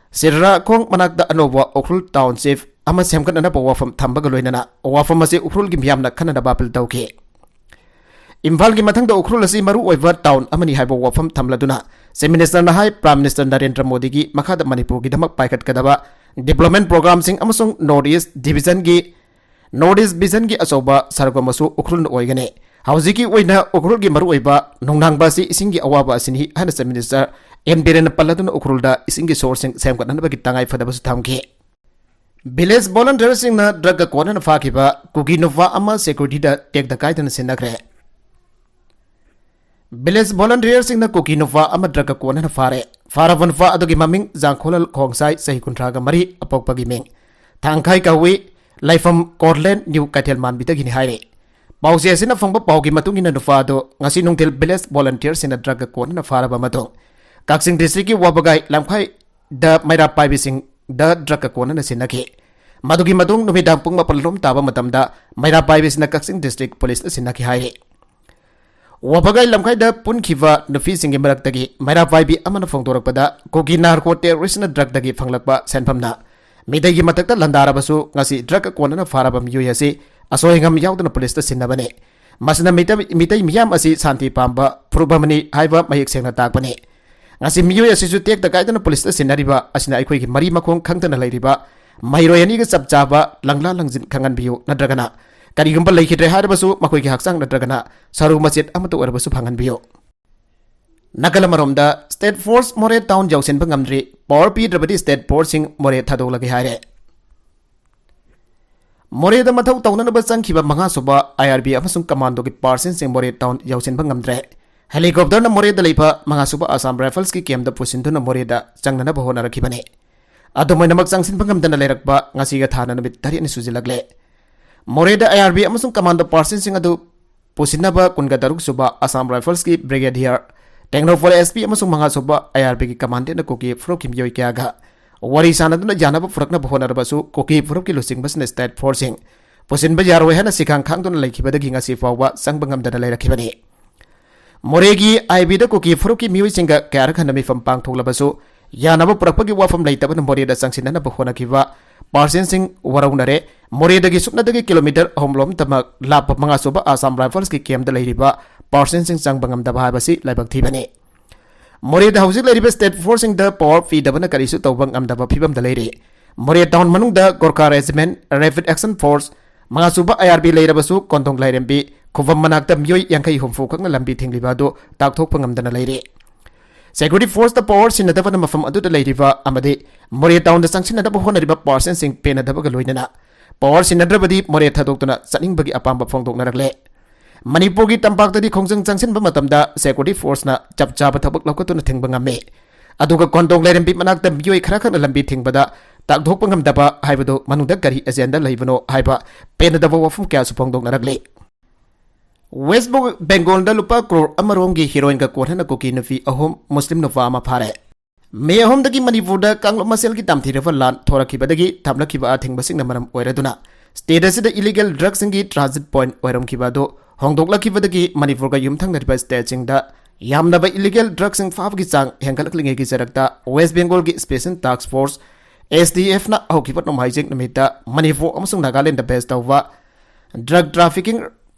ꯁꯤꯔꯥꯈꯣꯡ ꯃꯅꯥꯛꯇ ꯑꯅꯧꯕ ꯎꯈ꯭ꯔꯨꯜ township ꯑꯃ ꯁꯦꯝꯒꯠꯅꯅꯕ ꯋꯥꯐꯝ ꯊꯝꯕꯒ ꯂꯣꯏꯅꯅ ꯋꯥꯐꯝ ꯑꯁꯤ ꯎꯈ꯭ꯔꯨꯜꯒꯤ ꯃꯤꯌꯥꯝꯅ ꯈꯟꯅꯅꯕ appeal ꯇꯧꯈꯤ꯫ ꯏꯝꯐꯥꯜꯒꯤ ꯃꯊꯪꯗ ꯎꯈ꯭ꯔꯨꯜ ꯑꯁꯤ ꯃꯔꯨꯑꯣꯏꯕ town ꯑꯃꯅꯤ ꯍꯥꯏꯕ ꯋꯥꯐꯝ ꯊꯝꯂꯗꯨꯅ Chief Ministerꯅ ꯍꯥꯏ, Prime Minister ꯅꯔꯦꯟꯗ꯭ꯔ ꯃꯣꯗꯤꯒꯤ ꯃꯈꯥꯗ ꯃꯅꯤꯄꯨꯔꯒꯤꯗꯃꯛ ꯄꯥꯏꯈꯠꯀꯗꯕ development programꯁꯤꯡ ꯑꯃꯁꯨꯡ North East Divisionꯒꯤ, North East Visionꯒꯤ ꯑꯆꯧꯕ ꯁꯔꯨꯛ ꯑꯃꯁꯨ ꯎꯈ꯭ꯔꯨꯜꯅ ꯑꯣꯏꯒꯅꯤ꯫ ꯍꯧꯖꯤꯛꯀꯤ ꯑꯣꯏꯅ ꯎꯈ꯭ꯔꯨꯜꯒꯤ ꯃꯔꯨꯑꯣꯏꯕ ꯅꯣꯡꯅꯥꯡꯕ ꯑꯁꯤ ꯏꯁꯤꯡꯒꯤ ꯑꯋꯥꯕ ꯑꯁꯤꯅꯤ ꯍꯥꯏꯅ Chief Minister N ꯕꯤꯔꯦꯟꯅ ꯄꯜꯂꯗꯨꯅ ꯎꯈ꯭ꯔꯨꯜꯗ ꯏꯁꯤꯡꯒꯤ sourceꯁꯤꯡ ꯁꯦꯝꯒꯠꯅꯅꯕꯒꯤ ꯇꯉꯥꯏ ꯐꯗꯕꯁꯨ ꯊꯝꯈꯤ꯫ Village volunteerꯁꯤꯡꯅ drugꯀ ꯀꯣꯟꯅꯅ ꯐꯥꯈꯤꯕ ꯀꯨꯀꯤ ꯅꯨꯄꯥ ꯑꯃ securityꯗ ꯇꯦꯛꯇ ꯀꯥꯏꯗꯅ ꯁꯤꯟꯅꯈ꯭ꯔꯦ꯫ Village volunteerꯁꯤꯡꯅ ꯀꯨꯀꯤ ꯅꯨꯄꯥ ꯑꯃ drugꯀ ꯀꯣꯟꯅꯅ ꯐꯥꯔꯦ꯫ ꯐꯥꯔꯕ ꯅꯨꯄꯥ ꯑꯗꯨꯒꯤ ꯃꯃꯤꯡ ꯖꯥꯡꯈꯣꯂꯜ ꯈꯣꯡꯁꯥꯏ, ꯆꯍꯤ ꯀꯨꯟꯊ꯭ꯔꯥꯒ ꯃꯔꯤ, ꯑꯄꯣꯛꯄꯒꯤ ꯃꯤꯡ ꯊꯥꯡꯈꯥꯏ ꯀꯧꯏ, ꯂꯩꯐꯝ ꯀꯣꯔꯂꯦꯟ, ꯅ꯭ꯌꯨ ꯀꯩꯊꯦꯜ ꯃꯥꯟꯕꯤꯗꯒꯤꯅꯤ ꯍꯥꯏꯔꯦ꯫ ꯄꯥꯎꯆꯦ ꯑꯁꯤꯅ ꯐꯪꯕ ꯄꯥꯎꯒꯤ ꯃꯇꯨꯡ ꯏꯟꯅ ꯅꯨꯄꯥ ꯑꯗꯨ ꯉꯁꯤ ꯅꯨꯡꯊꯤꯜ village volunteerꯁꯤꯡꯅ drugꯀ ꯀꯣꯟꯅꯅ ꯐꯥꯔꯕ ꯃꯇꯨꯡ ꯀꯛꯆꯤꯡ districtꯀꯤ ꯋꯥꯕꯒꯥꯏ ꯂꯝꯈꯥꯏꯗ ꯃꯩꯔꯥ ꯄꯥꯏꯕꯤꯁꯤꯡꯗ drugꯀ ꯀꯣꯟꯅꯅ ꯁꯤꯟꯅꯈꯤ꯫ ꯃꯗꯨꯒꯤ ꯃꯇꯨꯡ ꯅꯨꯃꯤꯗꯥꯡ ꯄꯨꯡ ꯃꯥꯄꯜ ꯂꯣꯝ ꯇꯥꯕ ꯃꯇꯝꯗ ꯃꯩꯔꯥ ꯄꯥꯏꯕꯤꯁꯤꯅ ꯀꯛꯆꯤꯡ district policeꯇ ꯁꯤꯟꯅꯈꯤ ꯍꯥꯏꯔꯤ꯫ ꯋꯥꯕꯒꯥꯏ ꯂꯝꯈꯥꯏꯗ ꯄꯨꯟꯈꯤꯕ ꯅꯨꯄꯤꯁꯤꯡꯒꯤ ꯃꯔꯛꯇꯒꯤ ꯃꯩꯔꯥ ꯄꯥꯏꯕꯤ ꯑꯃꯅ ꯐꯣꯡꯗꯣꯔꯛꯄꯗ, ꯀꯨꯀꯤ narco terroristꯅ drugꯇꯒꯤ ꯐꯪꯂꯛꯄ ꯁꯦꯟꯐꯝꯅ ꯃꯤꯇꯩꯒꯤ ꯃꯊꯛꯇ ꯂꯥꯟꯗꯥꯔꯕꯁꯨ, ꯉꯁꯤ drugꯀ ꯀꯣꯟꯅꯅ ꯐꯥꯔꯕ ꯃꯤꯑꯣꯏ ꯑꯁꯤ ꯑꯁꯣꯏ ꯑꯉꯥꯝ ꯌꯥꯎꯗꯅ policeꯇ ꯁꯤꯟꯅꯕꯅꯤ꯫ ꯃꯁꯤꯅ ꯃꯤꯇꯩ, ꯃꯤꯇꯩ ꯃꯤꯌꯥꯝ ꯑꯁꯤ ꯁꯥꯟꯇꯤ ꯄꯥꯝꯕ ꯐꯨꯔꯨꯞ ꯑꯃꯅꯤ ꯍꯥꯏꯕ ꯃꯌꯦꯛ ꯁꯦꯡꯅ ꯇꯥꯛꯄꯅꯤ꯫ ꯉꯁꯤ ꯃꯤꯑꯣꯏ ꯑꯁꯤꯁꯨ ꯇꯦꯛꯇ ꯀꯥꯏꯗꯅ policeꯇ ꯁꯤꯟꯅꯔꯤꯕ ꯑꯁꯤꯅ ꯑꯩꯈꯣꯏꯒꯤ ꯃꯔꯤ ꯃꯈꯣꯡ ꯈꯪꯗꯅ ꯂꯩꯔꯤꯕ ꯃꯍꯩꯔꯣꯏ ꯑꯅꯤꯒ ꯆꯞ ꯆꯥꯕ ꯂꯪꯂꯥ ꯂꯪꯖꯤꯟ ꯈꯪꯍꯟꯕꯤꯌꯨ, ꯅꯠꯇ꯭ꯔꯒꯅ ꯀꯔꯤꯒꯨꯝꯕ ꯂꯩꯈꯤꯗ꯭ꯔꯦ ꯍꯥꯏꯔꯕꯁꯨ ꯃꯈꯣꯏꯒꯤ ꯍꯛꯆꯥꯡ ꯅꯠꯇ꯭ꯔꯒꯅ ꯁꯔꯨ ꯃꯆꯦꯠ ꯑꯃꯠꯇ ꯑꯣꯏꯔꯕꯁꯨ ꯐꯪꯍꯟꯕꯤꯌꯨ꯫ ꯅꯥꯀꯜ ꯑꯃꯔꯣꯝꯗ, state force ꯃꯣꯔꯦ town ꯌꯧꯁꯤꯟꯕ ꯉꯝꯗ꯭ꯔꯤ꯫ Power ꯄꯤꯗ꯭ꯔꯕꯗꯤ state forceꯁꯤꯡ ꯃꯣꯔꯦ ꯊꯥꯗꯣꯛꯂꯒꯦ ꯍꯥꯏꯔꯦ꯫ ꯃꯣꯔꯦꯗ ꯃꯊꯧ ꯇꯧꯅꯅꯕ ꯆꯪꯈꯤꯕ ꯃꯉꯥꯁꯨꯕ IRB ꯑꯃꯁꯨꯡ commandoꯒꯤ personꯁꯤꯡ ꯃꯣꯔꯦ town ꯌꯧꯁꯤꯟꯕ ꯉꯝꯗ꯭ꯔꯦ꯫ ꯍꯦꯂꯤꯀꯣꯞꯇꯔꯅ ꯃꯣꯔꯦꯗ ꯂꯩꯕ ꯃꯉꯥꯁꯨꯕ ꯑꯁꯥꯝ ꯔꯥꯏꯐꯜꯁꯀꯤ ꯀꯦꯝꯞꯇ ꯄꯨꯁꯤꯟꯗꯨꯅ ꯃꯣꯔꯦꯗ ꯆꯪꯅꯅꯕ ꯍꯣꯠꯅꯔꯛꯈꯤꯕꯅꯤ꯫ ꯑꯗꯨꯝ ꯑꯣꯏꯅꯃꯛ ꯆꯪꯁꯤꯟꯕ ꯉꯝꯗꯅ ꯂꯩꯔꯛꯄ ꯉꯁꯤꯒ ꯊꯥꯅ ꯅꯨꯃꯤꯠ ꯇꯔꯦꯠꯅꯤ ꯁꯨꯖꯤꯜꯂꯛꯂꯦ꯫ ꯃꯣꯔꯦꯗ ꯑꯥꯏ ꯑꯥꯔ ꯕꯤ ꯑꯃꯁꯨꯡ ꯀꯃꯥꯟꯗꯣ ꯄꯥꯔꯁꯟꯁꯤꯡ ꯑꯗꯨ ꯄꯨꯁꯤꯟꯅꯕ ꯀꯨꯟꯒ ꯇꯔꯨꯛ ꯁꯨꯕ ꯑꯁꯥꯝ ꯔꯥꯏꯐꯜꯁꯀꯤ ꯕ꯭ꯔꯤꯒꯦꯗꯤꯌꯔ, ꯇꯦꯡꯅꯧꯄꯜ ꯑꯦꯁ ꯄꯤ ꯑꯃꯁꯨꯡ ꯃꯉꯥ ꯁꯨꯕ ꯑꯥꯏ ꯑꯥꯔ ꯕꯤꯒꯤ ꯀꯃꯥꯟꯗꯦꯟꯅ ꯀꯨꯀꯤ ꯐꯨꯔꯨꯞꯀꯤ ꯃꯤꯑꯣꯏ ꯀꯌꯥꯒ ꯋꯥꯔꯤ ꯁꯥꯟꯅꯗꯨꯅ ꯌꯥꯅꯕ ꯄꯨꯔꯛꯅꯕ ꯍꯣꯠꯅꯔꯕꯁꯨ ꯀꯨꯀꯤ ꯐꯨꯔꯨꯞꯀꯤ ꯂꯨꯆꯤꯡꯕꯁꯤꯡꯅ ꯁ꯭ꯇꯦꯠ ꯐꯣꯔꯁꯁꯤꯡ ꯄꯨꯁꯤꯟꯕ ꯌꯥꯔꯣꯏ ꯍꯥꯏꯅ ꯁꯤꯈꯥꯡ ꯈꯥꯡꯗꯨꯅ ꯂꯩꯈꯤꯕꯗꯒꯤ ꯉꯁꯤ ꯐꯥꯎꯕ ꯆꯪꯕ ꯉꯝꯗꯅ ꯂꯩꯔꯛꯈꯤꯕꯅꯤ꯫ ꯃꯣꯔꯦꯒꯤ ꯑꯥꯏ ꯕꯤꯗ ꯀꯨꯀꯤ ꯐꯨꯔꯨꯞꯀꯤ ꯃꯤꯑꯣꯏꯁꯤꯡꯒ ꯀꯌꯥꯔꯛ ꯍꯟꯅ ꯃꯤꯐꯝ ꯄꯥꯡꯊꯣꯛꯂꯕꯁꯨ ꯌꯥꯅꯕ ꯄꯨꯔꯛꯄꯒꯤ ꯋꯥꯐꯝ ꯂꯩꯇꯕꯅ ꯃꯣꯔꯦꯗ ꯆꯪꯁꯤꯟꯅꯅꯕ ꯍꯣꯠꯅꯈꯤꯕ ꯄꯥꯔꯁꯟꯁꯤꯡ ꯋꯥꯔꯧꯅꯔꯦ꯫ ꯃꯣꯔꯦꯗꯒꯤ ꯁꯨꯞꯅꯇꯒꯤ ꯀꯤꯂꯣꯃꯤꯇꯔ ꯑꯍꯨꯝ ꯂꯣꯝꯇꯃꯛ ꯂꯥꯞꯄ ꯃꯉꯥ ꯁꯨꯕ ꯑꯁꯥꯝ ꯔꯥꯏꯐꯜꯁꯀꯤ ꯀꯦꯝꯞꯇ ꯂꯩꯔꯤꯕ ꯄꯥꯔꯁꯟꯁꯤꯡ ꯆꯪꯕ ꯉꯝꯗꯕ ꯍꯥꯏꯕꯁꯤ ꯂꯥꯏꯕꯛ ꯊꯤꯕꯅꯤ꯫ ꯃꯣꯔꯦꯗ ꯍꯧꯖꯤꯛ ꯂꯩꯔꯤꯕ ꯁ꯭ꯇꯦꯠ ꯐꯣꯔꯁꯁꯤꯡꯗ ꯄꯥꯋꯔ ꯄꯤꯗꯕꯅ ꯀꯔꯤꯁꯨ ꯇꯧꯕ ꯉꯝꯗꯕ ꯐꯤꯕꯝꯗ ꯂꯩꯔꯤ꯫ ꯃꯣꯔꯦ ꯇꯥꯎꯟ ꯃꯅꯨꯡꯗ ꯒꯣꯔꯈꯥ ꯔꯦꯖꯤꯃꯦꯟꯠ, ꯔꯦꯄꯤꯗ ꯑꯦꯛꯁꯟ ꯐꯣꯔꯁ, ꯃꯉꯥ ꯁꯨꯕ ꯑꯥꯏ ꯑꯥꯔ ꯕꯤ ꯂꯩꯔꯕꯁꯨ ꯀꯣꯟꯗꯣꯡ ꯂꯥꯏꯔꯦꯝꯕꯤ ꯈꯨꯕꯝ ꯃꯅꯥꯛꯇ ꯃꯤꯑꯣꯏ ꯌꯥꯡꯈꯩ ꯍꯨꯝꯐꯨ ꯈꯛꯅ ꯂꯝꯕꯤ ꯊꯤꯡꯂꯤꯕ ꯑꯗꯨ ꯇꯥꯛꯊꯣꯛꯄ ꯉꯝꯗꯅ ꯂꯩꯔꯤ꯫ ꯁꯦꯀ꯭ꯌꯨꯔꯤꯇꯤ ꯐꯣꯔꯁꯇ ꯄꯥꯋꯔ ꯁꯤꯟꯅꯗꯕꯅ ꯃꯐꯝ ꯑꯗꯨꯗ ꯂꯩꯔꯤꯕ ꯑꯃꯗꯤ ꯃꯣꯔꯦ ꯇꯥꯎꯟꯗ ꯆꯪꯁꯤꯟꯅꯗꯕ ꯍꯣꯠꯅꯔꯤꯕ ꯄꯥꯔꯁꯟꯁꯤꯡ ꯄꯦꯟꯅꯗꯕꯒ ꯂꯣꯏꯅꯅ ꯄꯥꯋꯔ ꯁꯤꯟꯅꯗ꯭ꯔꯕꯗꯤ ꯃꯣꯔꯦ ꯊꯥꯗꯣꯛꯇꯨꯅ ꯆꯠꯅꯤꯡꯕꯒꯤ ꯑꯄꯥꯝꯕ ꯐꯣꯡꯗꯣꯛꯅꯔꯛꯂꯦ꯫ ꯃꯅꯤꯄꯨꯔꯒꯤ ꯇꯝꯄꯥꯛꯇꯗꯤ ꯈꯣꯡꯖꯪ ꯆꯪꯁꯤꯟꯕ ꯃꯇꯝꯗ ꯁꯦꯀ꯭ꯌꯨꯔꯤꯇꯤ ꯐꯣꯔꯁꯅ ꯆꯞ ꯆꯥꯕ ꯊꯕꯛ ꯂꯧꯈꯠꯇꯨꯅ ꯊꯤꯡꯕ ꯉꯝꯃꯤ꯫ ꯑꯗꯨꯒ ꯀꯣꯟꯗꯣꯡ ꯂꯥꯏꯔꯦꯝꯕꯤ ꯃꯅꯥꯛꯇ ꯃꯤꯑꯣꯏ ꯈꯔ ꯈꯛꯅ ꯂꯝꯕꯤ ꯊꯤꯡꯕꯗ ꯇꯥꯛꯊꯣꯛꯄ ꯉꯝꯗꯕ ꯍꯥꯏꯕꯗꯨ ꯃꯅꯨꯡꯗ ꯀꯔꯤ ꯑꯦꯖꯦꯟꯗꯥ ꯂꯩꯕꯅꯣ ꯍꯥꯏꯕ ꯄꯦꯟꯅꯗꯕ ꯋꯥꯐꯝ ꯀꯌꯥꯁꯨ ꯐꯣꯡꯗꯣꯛꯅꯔꯛꯂꯤ꯫ ꯋꯦꯁ ꯕꯦꯡꯒꯣꯜꯗ ꯂꯨꯄꯥ ꯀ꯭ꯔꯣꯔ ꯑꯃꯔꯣꯝꯒꯤ ꯍꯤꯔꯣꯏꯟꯒ ꯀꯣꯟꯅꯅ ꯀꯨꯀꯤ ꯅꯨꯄꯤ ꯑꯍꯨꯝ, ꯃꯨꯁꯂꯤꯝ ꯅꯨꯄꯥ ꯑꯃ ꯐꯥꯔꯦ꯫ ꯃꯦ ꯑꯍꯨꯝꯗꯒꯤ ꯃꯅꯤꯄꯨꯔꯗ ꯀꯥꯡꯂꯨꯞ ꯃꯁꯦꯜꯒꯤ ꯇꯝꯊꯤꯔꯕ ꯂꯥꯟ ꯊꯣꯔꯛꯈꯤꯕꯗꯒꯤ ꯊꯝꯂꯛꯈꯤꯕ ꯑꯊꯤꯡꯕꯁꯤꯡꯅ ꯃꯔꯝ ꯑꯣꯏꯔꯗꯨꯅ ꯁ꯭ꯇꯦꯠ ꯑꯁꯤꯗ ꯏꯂꯤꯒꯦꯜ ꯗ꯭ꯔꯒꯁꯤꯡꯒꯤ ꯇ꯭ꯔꯥꯟꯖꯤꯠ ꯄꯣꯏꯟꯠ ꯑꯣꯏꯔꯝꯈꯤꯕ ꯑꯗꯨ ꯍꯣꯡꯗꯣꯛꯂꯛꯈꯤꯕꯗꯒꯤ ꯃꯅꯤꯄꯨꯔꯒ ꯌꯨꯝꯊꯪꯅꯔꯤꯕ ꯁ꯭ꯇꯦꯠꯁꯤꯡꯗ ꯌꯥꯝꯂꯕ ꯏꯂꯤꯒꯦꯜ ꯗ꯭ꯔꯒꯁꯤꯡ ꯐꯥꯕꯒꯤ ꯆꯥꯡ ꯍꯦꯟꯒꯠꯂꯛꯂꯤꯉꯩꯒꯤ ꯆꯔꯛꯇ ꯋꯦꯁ ꯕꯦꯡꯒꯣꯜꯒꯤ ꯁ꯭ꯄꯦꯁꯤꯌꯦꯜ ꯇꯥꯛꯁ ꯐꯣꯔꯁ, ꯑꯦꯁ ꯇꯤ ꯑꯦꯐꯅ ꯍꯧꯈꯤꯕ ꯅꯣꯡꯃꯥꯏꯖꯤꯡ ꯅꯨꯃꯤꯠꯇ ꯃꯅꯤꯄꯨꯔ ꯑꯃꯁꯨꯡ ꯅꯥꯒꯥꯂꯦꯟꯗ ꯕꯦꯖ ꯇꯧꯕ ꯗ꯭ꯔꯒ ꯇ꯭ꯔꯥꯐꯤꯀꯤꯡ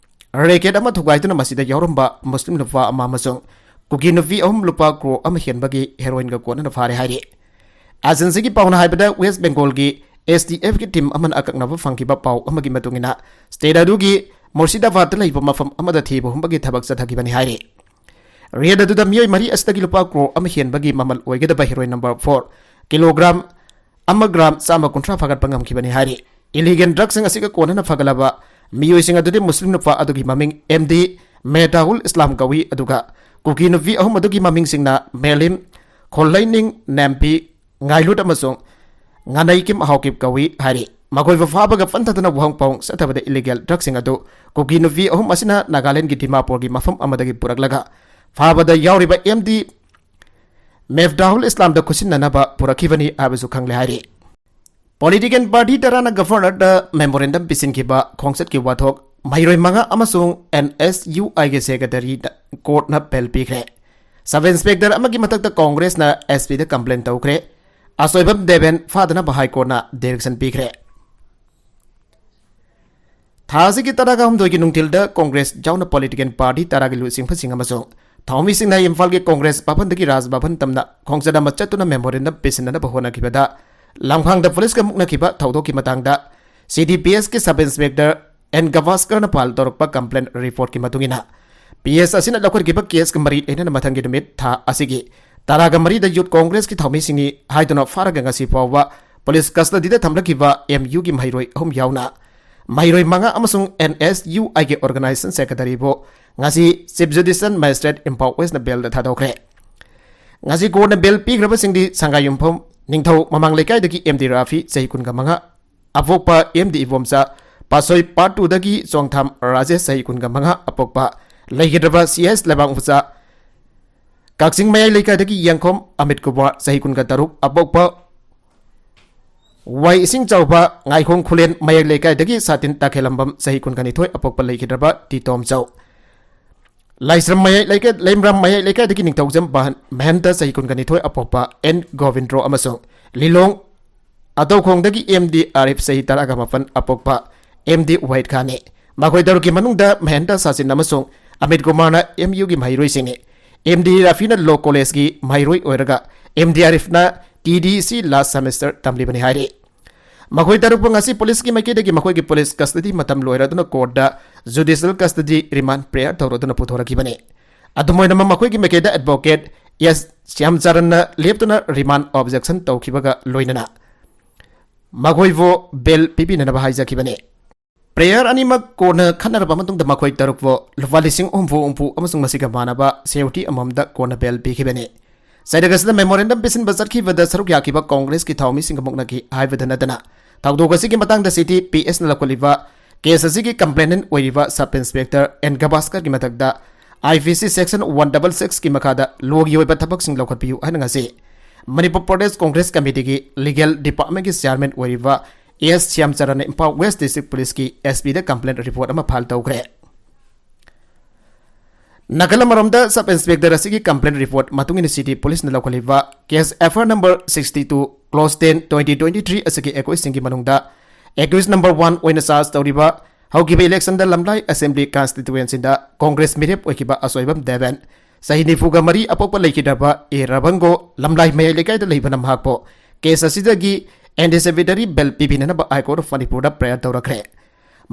ꯔꯦꯀꯦꯠ ꯑꯃ ꯊꯨꯒꯥꯏꯗꯨꯅ ꯃꯁꯤꯗ ꯌꯥꯎꯔꯝꯕ ꯃꯨꯁꯂꯤꯝ ꯅꯨꯄꯥ ꯑꯃ ꯑꯃꯁꯨꯡ ꯀꯨꯀꯤ ꯅꯨꯄꯤ ꯑꯍꯨꯝ ꯂꯨꯄꯥ ꯀ꯭ꯔꯣꯔ ꯑꯃ ꯍꯦꯟꯕꯒꯤ ꯍꯦꯔꯣꯏꯟꯒ ꯀꯣꯟꯅꯅ ꯐꯥꯔꯦ ꯍꯥꯏꯔꯤ꯫ ꯑꯦꯖꯦꯟꯁꯤꯒꯤ ꯄꯥꯎꯅ ꯍꯥꯏꯕꯗ, ꯋꯦꯁ ꯕꯦꯡꯒꯣꯜꯒꯤ ꯑꯦꯁ ꯇꯤ ꯑꯦꯐꯀꯤ ꯇꯤꯝ ꯑꯃꯅ ꯑꯀꯛꯅꯕ ꯐꯪꯈꯤꯕ ꯄꯥꯎ ꯑꯃꯒꯤ ꯃꯇꯨꯡ ꯏꯟꯅ, ꯁ꯭ꯇꯦꯠ ꯑꯗꯨꯒꯤ ꯃꯨꯔꯁꯤꯗꯥꯕꯥꯗꯇ ꯂꯩꯕ ꯃꯐꯝ ꯑꯃꯗ ꯊꯤꯕ ꯍꯨꯝꯕꯒꯤ ꯊꯕꯛ ꯆꯠꯊꯈꯤꯕꯅꯤ ꯍꯥꯏꯔꯤ꯫ ꯔꯦꯗ ꯑꯗꯨꯗ ꯃꯤꯑꯣꯏ ꯃꯔꯤ ꯑꯁꯤꯗꯒꯤ ꯂꯨꯄꯥ ꯀ꯭ꯔꯣꯔ ꯑꯃ ꯍꯦꯟꯕꯒꯤ ꯃꯃꯜ ꯑꯣꯏꯒꯗꯕ ꯍꯦꯔꯣꯏꯟ ꯅꯝꯕꯔ ꯐꯣꯔ, ꯀꯤꯂꯣꯒ꯭ꯔꯥꯝ ꯑꯃ ꯒ꯭ꯔꯥꯝ ꯆꯥꯝꯃ ꯀꯨꯟꯊ꯭ꯔꯥ ꯐꯥꯒꯠꯄ ꯉꯝꯈꯤꯕꯅꯤ ꯍꯥꯏꯔꯤ꯫ ꯏꯂꯤꯒꯦꯜ ꯗ꯭ꯔꯒꯁꯤꯡ ꯑꯁꯤꯒ ꯀꯣꯟꯅꯅ ꯐꯒꯠꯂꯕ ꯃꯤꯑꯣꯏꯁꯤꯡ ꯑꯗꯨꯗꯤ ꯃꯨꯁꯂꯤꯝ ꯅꯨꯄꯥ ꯑꯗꯨꯒꯤ ꯃꯃꯤꯡ ꯑꯦꯝ ꯗꯤ ꯃꯦꯗꯥꯍꯨꯜ ꯏꯁꯂꯥꯝ ꯀꯧꯏ, ꯑꯗꯨꯒ ꯀꯨꯀꯤ ꯅꯨꯄꯤ ꯑꯍꯨꯝ ꯑꯗꯨꯒꯤ ꯃꯃꯤꯡꯁꯤꯡꯅ ꯃꯦꯂꯤꯝ, ꯈꯣꯜꯂꯩꯅꯤꯡ ꯅꯦꯝꯄꯤ, ꯉꯥꯏꯂꯨꯠ ꯑꯃꯁꯨꯡ ꯉꯥꯅꯩꯀꯤꯝ ꯍꯥꯎꯀꯤꯞ ꯀꯧꯏ ꯍꯥꯏꯔꯤ꯫ ꯃꯈꯣꯏꯕꯨ ꯐꯥꯕꯒ ꯄꯟꯊꯗꯨꯅ ꯋꯥꯍꯪ ꯄꯥꯎꯍꯪ ꯆꯠꯊꯕꯗ ꯏꯂꯤꯒꯦꯜ ꯗ꯭ꯔꯒꯁꯤꯡ ꯑꯗꯨ ꯀꯨꯀꯤ ꯅꯨꯄꯤ ꯑꯍꯨꯝ ꯑꯁꯤꯅ ꯅꯥꯒꯥꯂꯦꯟꯒꯤ ꯗꯤꯃꯥꯄꯨꯔꯒꯤ ꯃꯐꯝ ꯑꯃꯗꯒꯤ ꯄꯨꯔꯛꯂꯒ ꯐꯥꯕꯗ ꯌꯥꯎꯔꯤꯕ ꯑꯦꯝ ꯗꯤ ꯃꯦꯐꯗꯥꯍꯨꯜ ꯏꯁꯂꯥꯝꯗ ꯈꯨꯠꯁꯤꯟꯅꯅꯕ ꯄꯨꯔꯛꯈꯤꯕꯅꯤ ꯍꯥꯏꯕꯁꯨ ꯈꯪꯂꯦ ꯍꯥꯏꯔꯤ꯫ ꯄꯣꯂꯤꯇꯤꯀꯦꯜ ꯄꯥꯔꯇꯤ ꯇꯔꯥꯅ ꯒꯚꯔꯅꯔꯗ ꯃꯦꯃꯣꯔꯦꯟꯗꯝ ꯄꯤꯁꯤꯟꯈꯤꯕ ꯈꯣꯡꯆꯠꯀꯤ ꯋꯥꯊꯣꯛ, ꯃꯍꯩꯔꯣꯏ ꯃꯉꯥ ꯑꯃꯁꯨꯡ ꯑꯦꯟ ꯑꯦꯁ ꯌꯨ ꯑꯥꯏꯒꯤ ꯁꯦꯀ꯭ꯔꯦꯇꯔꯤꯗ ꯀꯣꯔꯠꯅ ꯕꯦꯜ ꯄꯤꯈ꯭ꯔꯦ꯫ ꯁꯕ ꯏꯟꯁꯄꯦꯛꯇꯔ ꯑꯃꯒꯤ ꯃꯊꯛꯇ ꯀꯣꯡꯒ꯭ꯔꯦꯁꯅ ꯑꯦꯁ ꯄꯤꯗ ꯀꯝꯄ꯭ꯂꯦꯟ ꯇꯧꯈ꯭ꯔꯦ꯫ ꯑꯁꯣꯏꯕꯝ ꯗꯦꯕꯦꯟ ꯐꯥꯗꯅꯕ ꯍꯥꯏ ꯀꯣꯔꯠꯅ ꯗꯤꯔꯦꯛꯁꯟ ꯄꯤꯈ꯭ꯔꯦ꯫ ꯊꯥ ꯑꯁꯤꯒꯤ ꯇꯔꯥꯒ ꯍꯨꯝꯗꯣꯏꯒꯤ ꯅꯨꯡꯊꯤꯜꯗ ꯀꯣꯡꯒ꯭ꯔꯦꯁ ꯌꯥꯎꯅ ꯄꯣꯂꯤꯇꯤꯀꯦꯜ ꯄꯥꯔꯇꯤ ꯇꯔꯥꯒꯤ ꯂꯨꯆꯤꯡꯕꯁꯤꯡ ꯑꯃꯁꯨꯡ ꯊꯧꯃꯤꯁꯤꯡꯅ ꯏꯝꯐꯥꯜꯒꯤ ꯀꯣꯡꯒ꯭ꯔꯦꯁ ꯚꯕꯟꯗꯒꯤ ꯔꯥꯖ ꯚꯕꯟ ꯇꯝꯅ ꯈꯣꯡꯆꯠ ꯑꯃ ꯆꯠꯇꯨꯅ ꯃꯦꯃꯣꯔꯦꯟꯗꯝ ꯄꯤꯁꯤꯟꯅꯅꯕ ꯍꯣꯠꯅꯈꯤꯕꯗ ꯂꯝꯈꯥꯡꯗ ꯄꯨꯂꯤꯁꯀ ꯃꯨꯛꯅꯈꯤꯕ ꯊꯧꯗꯣꯛꯀꯤ ꯃꯇꯥꯡꯗ ꯁꯤ ꯗꯤ ꯄꯤ ꯑꯦꯁꯀꯤ ꯁꯕ ꯏꯟꯁꯄꯦꯛꯇꯔ ꯑꯦꯟ ꯒꯚꯥꯁꯀꯔꯅ ꯐꯥꯏꯜ ꯇꯧꯔꯛꯄ ꯀꯝꯄ꯭ꯂꯦꯟ ꯔꯤꯄꯣꯔꯠꯀꯤ ꯃꯇꯨꯡ ꯏꯟꯅ, ꯄꯤ ꯑꯦꯁ ꯑꯁꯤꯅ ꯂꯧꯈꯠꯈꯤꯕ ꯀꯦꯁꯀ ꯃꯔꯤ ꯂꯩꯅꯅ ꯃꯊꯪꯒꯤ ꯅꯨꯃꯤꯠ ꯊꯥ ꯑꯁꯤꯒꯤ ꯇꯔꯥꯒ ꯃꯔꯤꯗ ꯌꯨꯠ ꯀꯣꯡꯒ꯭ꯔꯦꯁꯀꯤ ꯊꯧꯃꯤꯁꯤꯡꯅꯤ ꯍꯥꯏꯗꯨꯅ ꯐꯥꯔꯒ ꯉꯁꯤ ꯐꯥꯎꯕ ꯄꯨꯂꯤꯁ ꯀꯁꯇꯗꯤꯗ ꯊꯝꯂꯛꯈꯤꯕ ꯑꯦꯝ ꯌꯨꯒꯤ ꯃꯍꯩꯔꯣꯏ ꯑꯍꯨꯝ ꯌꯥꯎꯅ ꯃꯍꯩꯔꯣꯏ ꯃꯉꯥ ꯑꯃꯁꯨꯡ ꯑꯦꯟ ꯑꯦꯁ ꯌꯨ ꯑꯥꯏꯒꯤ ꯑꯣꯔꯒꯅꯥꯏꯖꯦꯁꯟ ꯁꯦꯀ꯭ꯔꯦꯇꯔꯤꯕꯨ ꯉꯁꯤ ꯆꯤꯐ ꯖꯨꯗꯤꯁꯤꯌꯜ ꯃꯦꯖꯤꯁꯇ꯭ꯔꯦꯠ ꯏꯝꯐꯥꯜ ꯋꯦꯁꯅ ꯕꯦꯜꯗ ꯊꯥꯗꯣꯛꯈ꯭ꯔꯦ꯫ ꯉꯁꯤ ꯀꯣꯔꯠꯅ ꯕꯦꯜ ꯄꯤꯈ꯭ꯔꯕꯁꯤꯡꯗꯤ ꯁꯪꯒꯥꯏꯌꯨꯝꯐꯝ ꯅꯤꯡꯊꯧ ꯃꯃꯥꯡ ꯂꯩꯀꯥꯏꯗꯒꯤ ꯑꯦꯝ ꯗꯤ ꯔꯥꯐꯤ, ꯆꯍꯤ ꯀꯨꯟꯒ ꯃꯉꯥ, ꯑꯄꯣꯛꯄ ꯑꯦꯝ ꯗꯤ ꯏꯕꯣꯝꯆꯥ, ꯄꯥꯠꯁꯣꯏ ꯄꯥꯔꯠ ꯇꯨꯗꯒꯤ ꯆꯣꯡꯊꯥꯝ ꯔꯥꯖꯦꯁ, ꯆꯍꯤ ꯀꯨꯟꯒ ꯃꯉꯥ, ꯑꯄꯣꯛꯄ ꯂꯩꯈꯤꯗ꯭ꯔꯕ ꯁꯤ ꯑꯦꯁ ꯂꯩꯕꯥꯛ ꯃꯆꯥ, ꯀꯛꯆꯤꯡ ꯃꯌꯥꯏ ꯂꯩꯀꯥꯏꯗꯒꯤ ꯌꯦꯡꯈꯣꯝ ꯑꯃꯤꯠ ꯀꯨꯃꯥꯔ, ꯆꯍꯤ ꯀꯨꯟꯒ ꯇꯔꯨꯛ, ꯑꯄꯣꯛꯄ ꯋꯥꯏ ꯏꯁꯤꯡ ꯆꯥꯎꯕ ꯉꯥꯏꯈꯣꯡ ꯈꯨꯂꯦꯟ ꯃꯌꯥꯏ ꯂꯩꯀꯥꯏꯗꯒꯤ ꯁꯥꯇꯤꯟ ꯇꯥꯈꯦꯜꯂꯝꯕꯝ, ꯆꯍꯤ ꯀꯨꯟꯒ ꯅꯤꯊꯣꯏ, ꯑꯄꯣꯛꯄ ꯂꯩꯈꯤꯗ꯭ꯔꯕ ꯇꯤ ꯇꯣꯝꯆꯧ꯫ ꯂꯥꯏꯁ꯭ꯔꯝ ꯃꯌꯥꯏ ꯂꯩꯀꯥꯏ, ꯂꯩꯃꯔꯥꯝ ꯃꯌꯥꯏ ꯂꯩꯀꯥꯏꯗꯒꯤ ꯅꯤꯡꯊꯧꯖꯝ ꯕꯍꯟ-, ꯃꯍꯟꯇ, ꯆꯍꯤ ꯀꯨꯟꯒ ꯅꯤꯊꯣꯏ, ꯑꯄꯣꯛꯄ ꯑꯦꯟ ꯒꯣꯕꯤꯟꯗ꯭ꯔꯣ ꯑꯃꯁꯨꯡ ꯂꯤꯂꯣꯡ ꯑꯇꯧꯈꯣꯡꯗꯒꯤ ꯑꯦꯝ ꯗꯤ ꯑꯥꯔꯤꯐ, ꯆꯍꯤ ꯇꯔꯥꯒ ꯃꯥꯄꯟ, ꯑꯄꯣꯛꯄ ꯑꯦꯝ ꯗꯤ ꯋꯥꯍꯤꯗ ꯈꯥꯟꯅꯤ꯫ ꯃꯈꯣꯏ ꯇꯔꯨꯛꯀꯤ ꯃꯅꯨꯡꯗ ꯃꯍꯦꯟꯗ꯭ꯔ ꯁꯥꯆꯤꯟ ꯑꯃꯁꯨꯡ ꯑꯃꯤꯠ ꯀꯨꯃꯥꯔꯅ ꯑꯦꯝ ꯌꯨꯒꯤ ꯃꯍꯩꯔꯣꯏꯁꯤꯡꯅꯤ꯫ ꯑꯦꯝ ꯗꯤ ꯔꯥꯐꯤꯅ ꯂꯣ ꯀꯣꯂꯦꯖꯀꯤ ꯃꯍꯩꯔꯣꯏ ꯑꯣꯏꯔꯒ ꯑꯦꯝ ꯗꯤ ꯑꯥꯔꯤꯐꯅ ꯇꯤ ꯗꯤ ꯁꯤ ꯂꯥꯁ ꯁꯦꯃꯦꯁꯇꯔ ꯇꯝꯂꯤꯕꯅꯤ ꯍꯥꯏꯔꯤ꯫ ꯃꯈꯣꯏ ꯇꯔꯨꯛꯄꯨ ꯉꯁꯤ ꯄꯨꯂꯤꯁꯀꯤ ꯃꯥꯏꯀꯩꯗꯒꯤ ꯃꯈꯣꯏꯒꯤ ꯄꯨꯂꯤꯁ ꯀꯁꯇꯗꯤ ꯃꯇꯝ ꯂꯣꯏꯔꯗꯨꯅ ꯀꯣꯔꯠꯇ ꯖꯨꯗꯤꯁꯤꯌꯦꯜ ꯀꯁꯇꯗꯤ ꯔꯤꯃꯥꯟ ꯄ꯭ꯔꯦꯌꯔ ꯇꯧꯔꯗꯨꯅ ꯄꯨꯊꯣꯔꯛꯈꯤꯕꯅꯤ꯫ ꯑꯗꯨꯝ ꯑꯣꯏꯅꯃꯛ ꯃꯈꯣꯏꯒꯤ ꯃꯥꯏꯀꯩꯗ ꯑꯦꯗꯚꯣꯀꯦꯠ ꯑꯦꯁ ꯁ꯭ꯌꯥꯝꯆꯔꯟꯅ ꯂꯦꯞꯇꯨꯅ ꯔꯤꯃꯥꯟ ꯑꯣꯕꯖꯦꯛꯁꯟ ꯇꯧꯈꯤꯕꯒ ꯂꯣꯏꯅꯅ ꯃꯈꯣꯏꯕꯨ ꯕꯦꯜ ꯄꯤꯕꯤꯅꯅꯕ ꯍꯥꯏꯖꯈꯤꯕꯅꯤ꯫ Player ꯑꯅꯤꯃꯛ ꯀꯣꯔꯠꯅ ꯈꯟꯅꯔꯕ ꯃꯇꯨꯡꯗ ꯃꯈꯣꯏ ꯇꯔꯨꯛꯄꯨ ꯂꯨꯄꯥ ꯂꯤꯁꯤꯡ ꯍꯨꯝꯐꯨ ꯍꯨꯝꯐꯨ ꯑꯃꯁꯨꯡ ꯃꯁꯤꯒ ꯃꯥꯟꯅꯕ security ꯑꯃꯃꯝꯗ ꯀꯣꯔꯠꯅ bail ꯄꯤꯈꯤꯕꯅꯤ꯫ ꯆꯩꯔꯛ ꯑꯁꯤꯗ memorandum ꯄꯤꯁꯤꯟꯕ ꯆꯠꯈꯤꯕꯗ ꯁꯔꯨꯛ ꯌꯥꯈꯤꯕ ꯀꯣꯡꯒ꯭ꯔꯦꯁꯀꯤ ꯊꯧꯃꯤꯁꯤꯡꯒ ꯃꯨꯛꯅꯈꯤ ꯍꯥꯏꯕꯗ ꯅꯠꯇꯅ, ꯊꯧꯗꯣꯛ ꯑꯁꯤꯒꯤ ꯃꯇꯥꯡꯗ city P S ꯅ ꯂꯧꯈꯠꯂꯤꯕ case ꯑꯁꯤꯒꯤ complainant ꯑꯣꯏꯔꯤꯕ Sub Inspector N ꯒꯕꯥꯁꯀꯔꯒꯤ ꯃꯊꯛꯇ I P C section one double six ꯀꯤ ꯃꯈꯥꯗ lawꯒꯤ ꯑꯣꯏꯕ ꯊꯕꯛꯁꯤꯡ ꯂꯧꯈꯠꯄꯤꯌꯨ ꯍꯥꯏꯅ ꯉꯁꯤ ꯃꯅꯤꯄꯨꯔ ꯄ꯭ꯔꯗꯦꯁ ꯀꯣꯡꯒ꯭ꯔꯦꯁ ꯀꯃꯤꯇꯤꯒꯤ legal department ꯀꯤ chairman ꯑꯣꯏꯔꯤꯕ S ꯁ꯭ꯌꯥꯝꯆꯔꯟꯅ Imphal West District Police ꯀꯤ S P ꯗ complaint report ꯑꯃ file ꯇꯧꯈ꯭ꯔꯦ꯫ ꯅꯥꯀꯜ ꯑꯃꯔꯣꯝꯗ, Sub Inspector ꯑꯁꯤꯒꯤ complaint report ꯃꯇꯨꯡ ꯏꯟꯅ city police ꯅ ꯂꯧꯈꯠꯂꯤꯕ case F I R number sixty two, clause ten, twenty twenty three ꯑꯁꯤꯒꯤ accused ꯁꯤꯡꯒꯤ ꯃꯅꯨꯡꯗ accused number one ꯑꯣꯏꯅ charge ꯇꯧꯔꯤꯕ ꯍꯧꯈꯤꯕ election ꯗ ꯂꯝꯂꯥꯏ Assembly Constituency ꯗ ꯀꯣꯡꯒ꯭ꯔꯦꯁ ꯃꯤꯔꯦꯞ ꯑꯣꯏꯈꯤꯕ ꯑꯁꯣꯏꯕꯝ ꯗꯦꯕꯦꯟ, ꯆꯍꯤ ꯅꯤꯐꯨꯒ ꯃꯔꯤ, ꯑꯄꯣꯛꯄ ꯂꯩꯈꯤꯗ꯭ꯔꯕ A ꯔꯕꯟꯒꯣ, ꯂꯝꯂꯥꯏ ꯃꯌꯥꯏ ꯂꯩꯀꯥꯏꯗ ꯂꯩꯕꯅ ꯃꯍꯥꯛꯄꯨ case ꯑꯁꯤꯗꯒꯤ anticipatory bail ꯄꯤꯕꯤꯅꯅꯕ High Court of ꯃꯅꯤꯄꯨꯔꯗ prayer ꯇꯧꯔꯛꯈ꯭ꯔꯦ꯫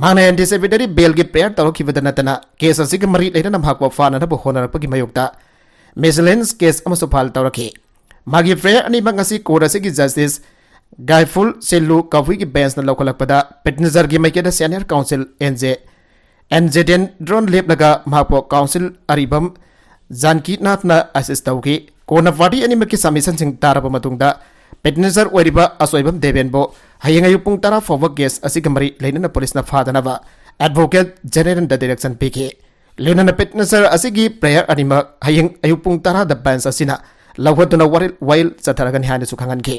ꯃꯍꯥꯛꯅ anticipatory bail ꯒꯤ prayer ꯇꯧꯔꯛꯈꯤꯕꯗ ꯅꯠꯇꯅ, case ꯑꯁꯤꯒ ꯃꯔꯤ ꯂꯩꯅꯅ ꯃꯍꯥꯛꯄꯨ ꯐꯥꯅꯅꯕ ꯍꯣꯠꯅꯔꯛꯄꯒꯤ ꯃꯥꯌꯣꯛꯇ miscellaneous case ꯑꯃꯁꯨ file ꯇꯧꯔꯛꯈꯤ꯫ ꯃꯥꯒꯤ prayer ꯑꯅꯤꯃꯛ ꯉꯁꯤ court ꯑꯁꯤꯒꯤ Justice ꯒꯥꯏꯐꯨꯜ ꯁꯤꯜꯂꯨ ꯀꯕꯨꯏꯒꯤ bench ꯅ ꯂꯧꯈꯠꯂꯛꯄꯗ, petitioner ꯒꯤ ꯃꯥꯏꯀꯩꯗ senior counsel N J, N J ꯗꯦꯟꯗ꯭ꯔꯣꯟ ꯂꯦꯞꯂꯒ ꯃꯍꯥꯛꯄꯨ counsel ꯑꯔꯤꯕꯝ ꯖꯥꯟꯀꯤꯅꯥꯊꯅ assist ꯇꯧꯈꯤ꯫ ꯀꯣꯟꯅ party ꯑꯅꯤꯃꯛꯀꯤ submission ꯁꯤꯡ ꯇꯥꯔꯕ ꯃꯇꯨꯡꯗ, petitioner ꯑꯣꯏꯔꯤꯕ ꯑꯁꯣꯏꯕꯝ ꯗꯦꯕꯦꯟꯕꯨ ꯍꯌꯦꯡ ꯑꯌꯨꯛ ꯄꯨꯡ ꯇꯔꯥ ꯐꯥꯎꯕ case ꯑꯁꯤꯒ ꯃꯔꯤ ꯂꯩꯅꯅ police ꯅ ꯐꯥꯗꯅꯕ Advocate General ꯗ direction ꯄꯤꯈꯤ꯫ ꯂꯣꯏꯅꯅ petitioner ꯑꯁꯤꯒꯤ prayer ꯑꯅꯤꯃꯛ ꯍꯌꯦꯡ ꯑꯌꯨꯛ ꯄꯨꯡ ꯇꯔꯥꯗ bench ꯑꯁꯤꯅ ꯂꯧꯈꯠꯇꯨꯅ ꯋꯥꯔꯦ-, ꯋꯥꯌꯦꯜ ꯆꯠꯊꯔꯒꯅꯤ ꯍꯥꯏꯅꯁꯨ ꯈꯪꯍꯟꯈꯤ꯫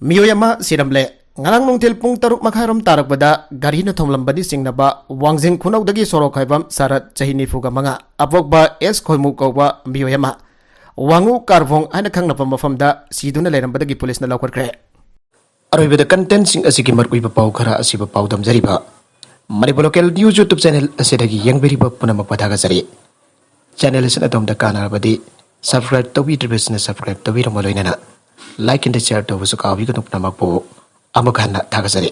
ꯃꯤꯑꯣꯏ ꯑꯃ ꯁꯤꯔꯝꯂꯦ꯫ ꯉꯔꯥꯡ ꯅꯨꯡꯊꯤꯜ ꯄꯨꯡ ꯇꯔꯨꯛ ꯃꯈꯥꯏꯔꯣꯝ ꯇꯥꯔꯛꯄꯗ ꯒꯥꯔꯤꯅ ꯊꯣꯝꯂꯝꯕꯅꯤ ꯆꯤꯡꯅꯕ ꯋꯥꯡꯖꯤꯡ ꯈꯨꯅꯧꯗꯒꯤ ꯁꯣꯔꯣꯛ ꯈꯥꯏꯕꯝ ꯁꯔꯠ, ꯆꯍꯤ ꯅꯤꯐꯨꯒ ꯃꯉꯥ, ꯑꯄꯣꯛꯄ S ꯈꯣꯏꯃꯨ ꯀꯧꯕ ꯃꯤꯑꯣꯏ ꯑꯃ ꯋꯥꯉꯨ ꯀꯥꯔꯚꯣꯡ ꯍꯥꯏꯅ ꯈꯪꯅꯕ ꯃꯐꯝꯗ ꯁꯤꯗꯨꯅ ꯂꯩꯔꯝꯕꯗꯒꯤ police ꯅ ꯂꯧꯈꯠꯈ꯭ꯔꯦ꯫ ꯑꯔꯣꯏꯕꯗ content ꯁꯤꯡ ꯑꯁꯤꯒꯤ ꯃꯔꯨꯑꯣꯏꯕ ꯄꯥꯎ ꯈꯔ ꯑꯁꯤꯕꯨ ꯄꯥꯎꯗꯝꯖꯔꯤꯕ Manipur Local News YouTube channel ꯑꯁꯤꯗꯒꯤ ꯌꯦꯡꯕꯤꯔꯤꯕ ꯄꯨꯝꯅꯃꯛꯄꯨ ꯊꯥꯒꯠꯆꯔꯤ꯫ Channel ꯑꯁꯤꯅ ꯑꯗꯣꯝꯗ ꯀꯥꯟꯅꯔꯕꯗꯤ subscribe ꯇꯧꯕꯤꯗ꯭ꯔꯤꯕꯁꯤꯡꯅ subscribe ꯇꯧꯕꯤꯔꯝꯕ ꯂꯣꯏꯅꯅ like and share ꯇꯧꯕꯁꯨ ꯀꯥꯎꯕꯤꯒꯅꯨ꯫ ꯄꯨꯝꯅꯃꯛꯄꯨ ꯑꯃꯨꯛ ꯍꯟꯅ ꯊꯥꯒꯠꯆꯔꯤ꯫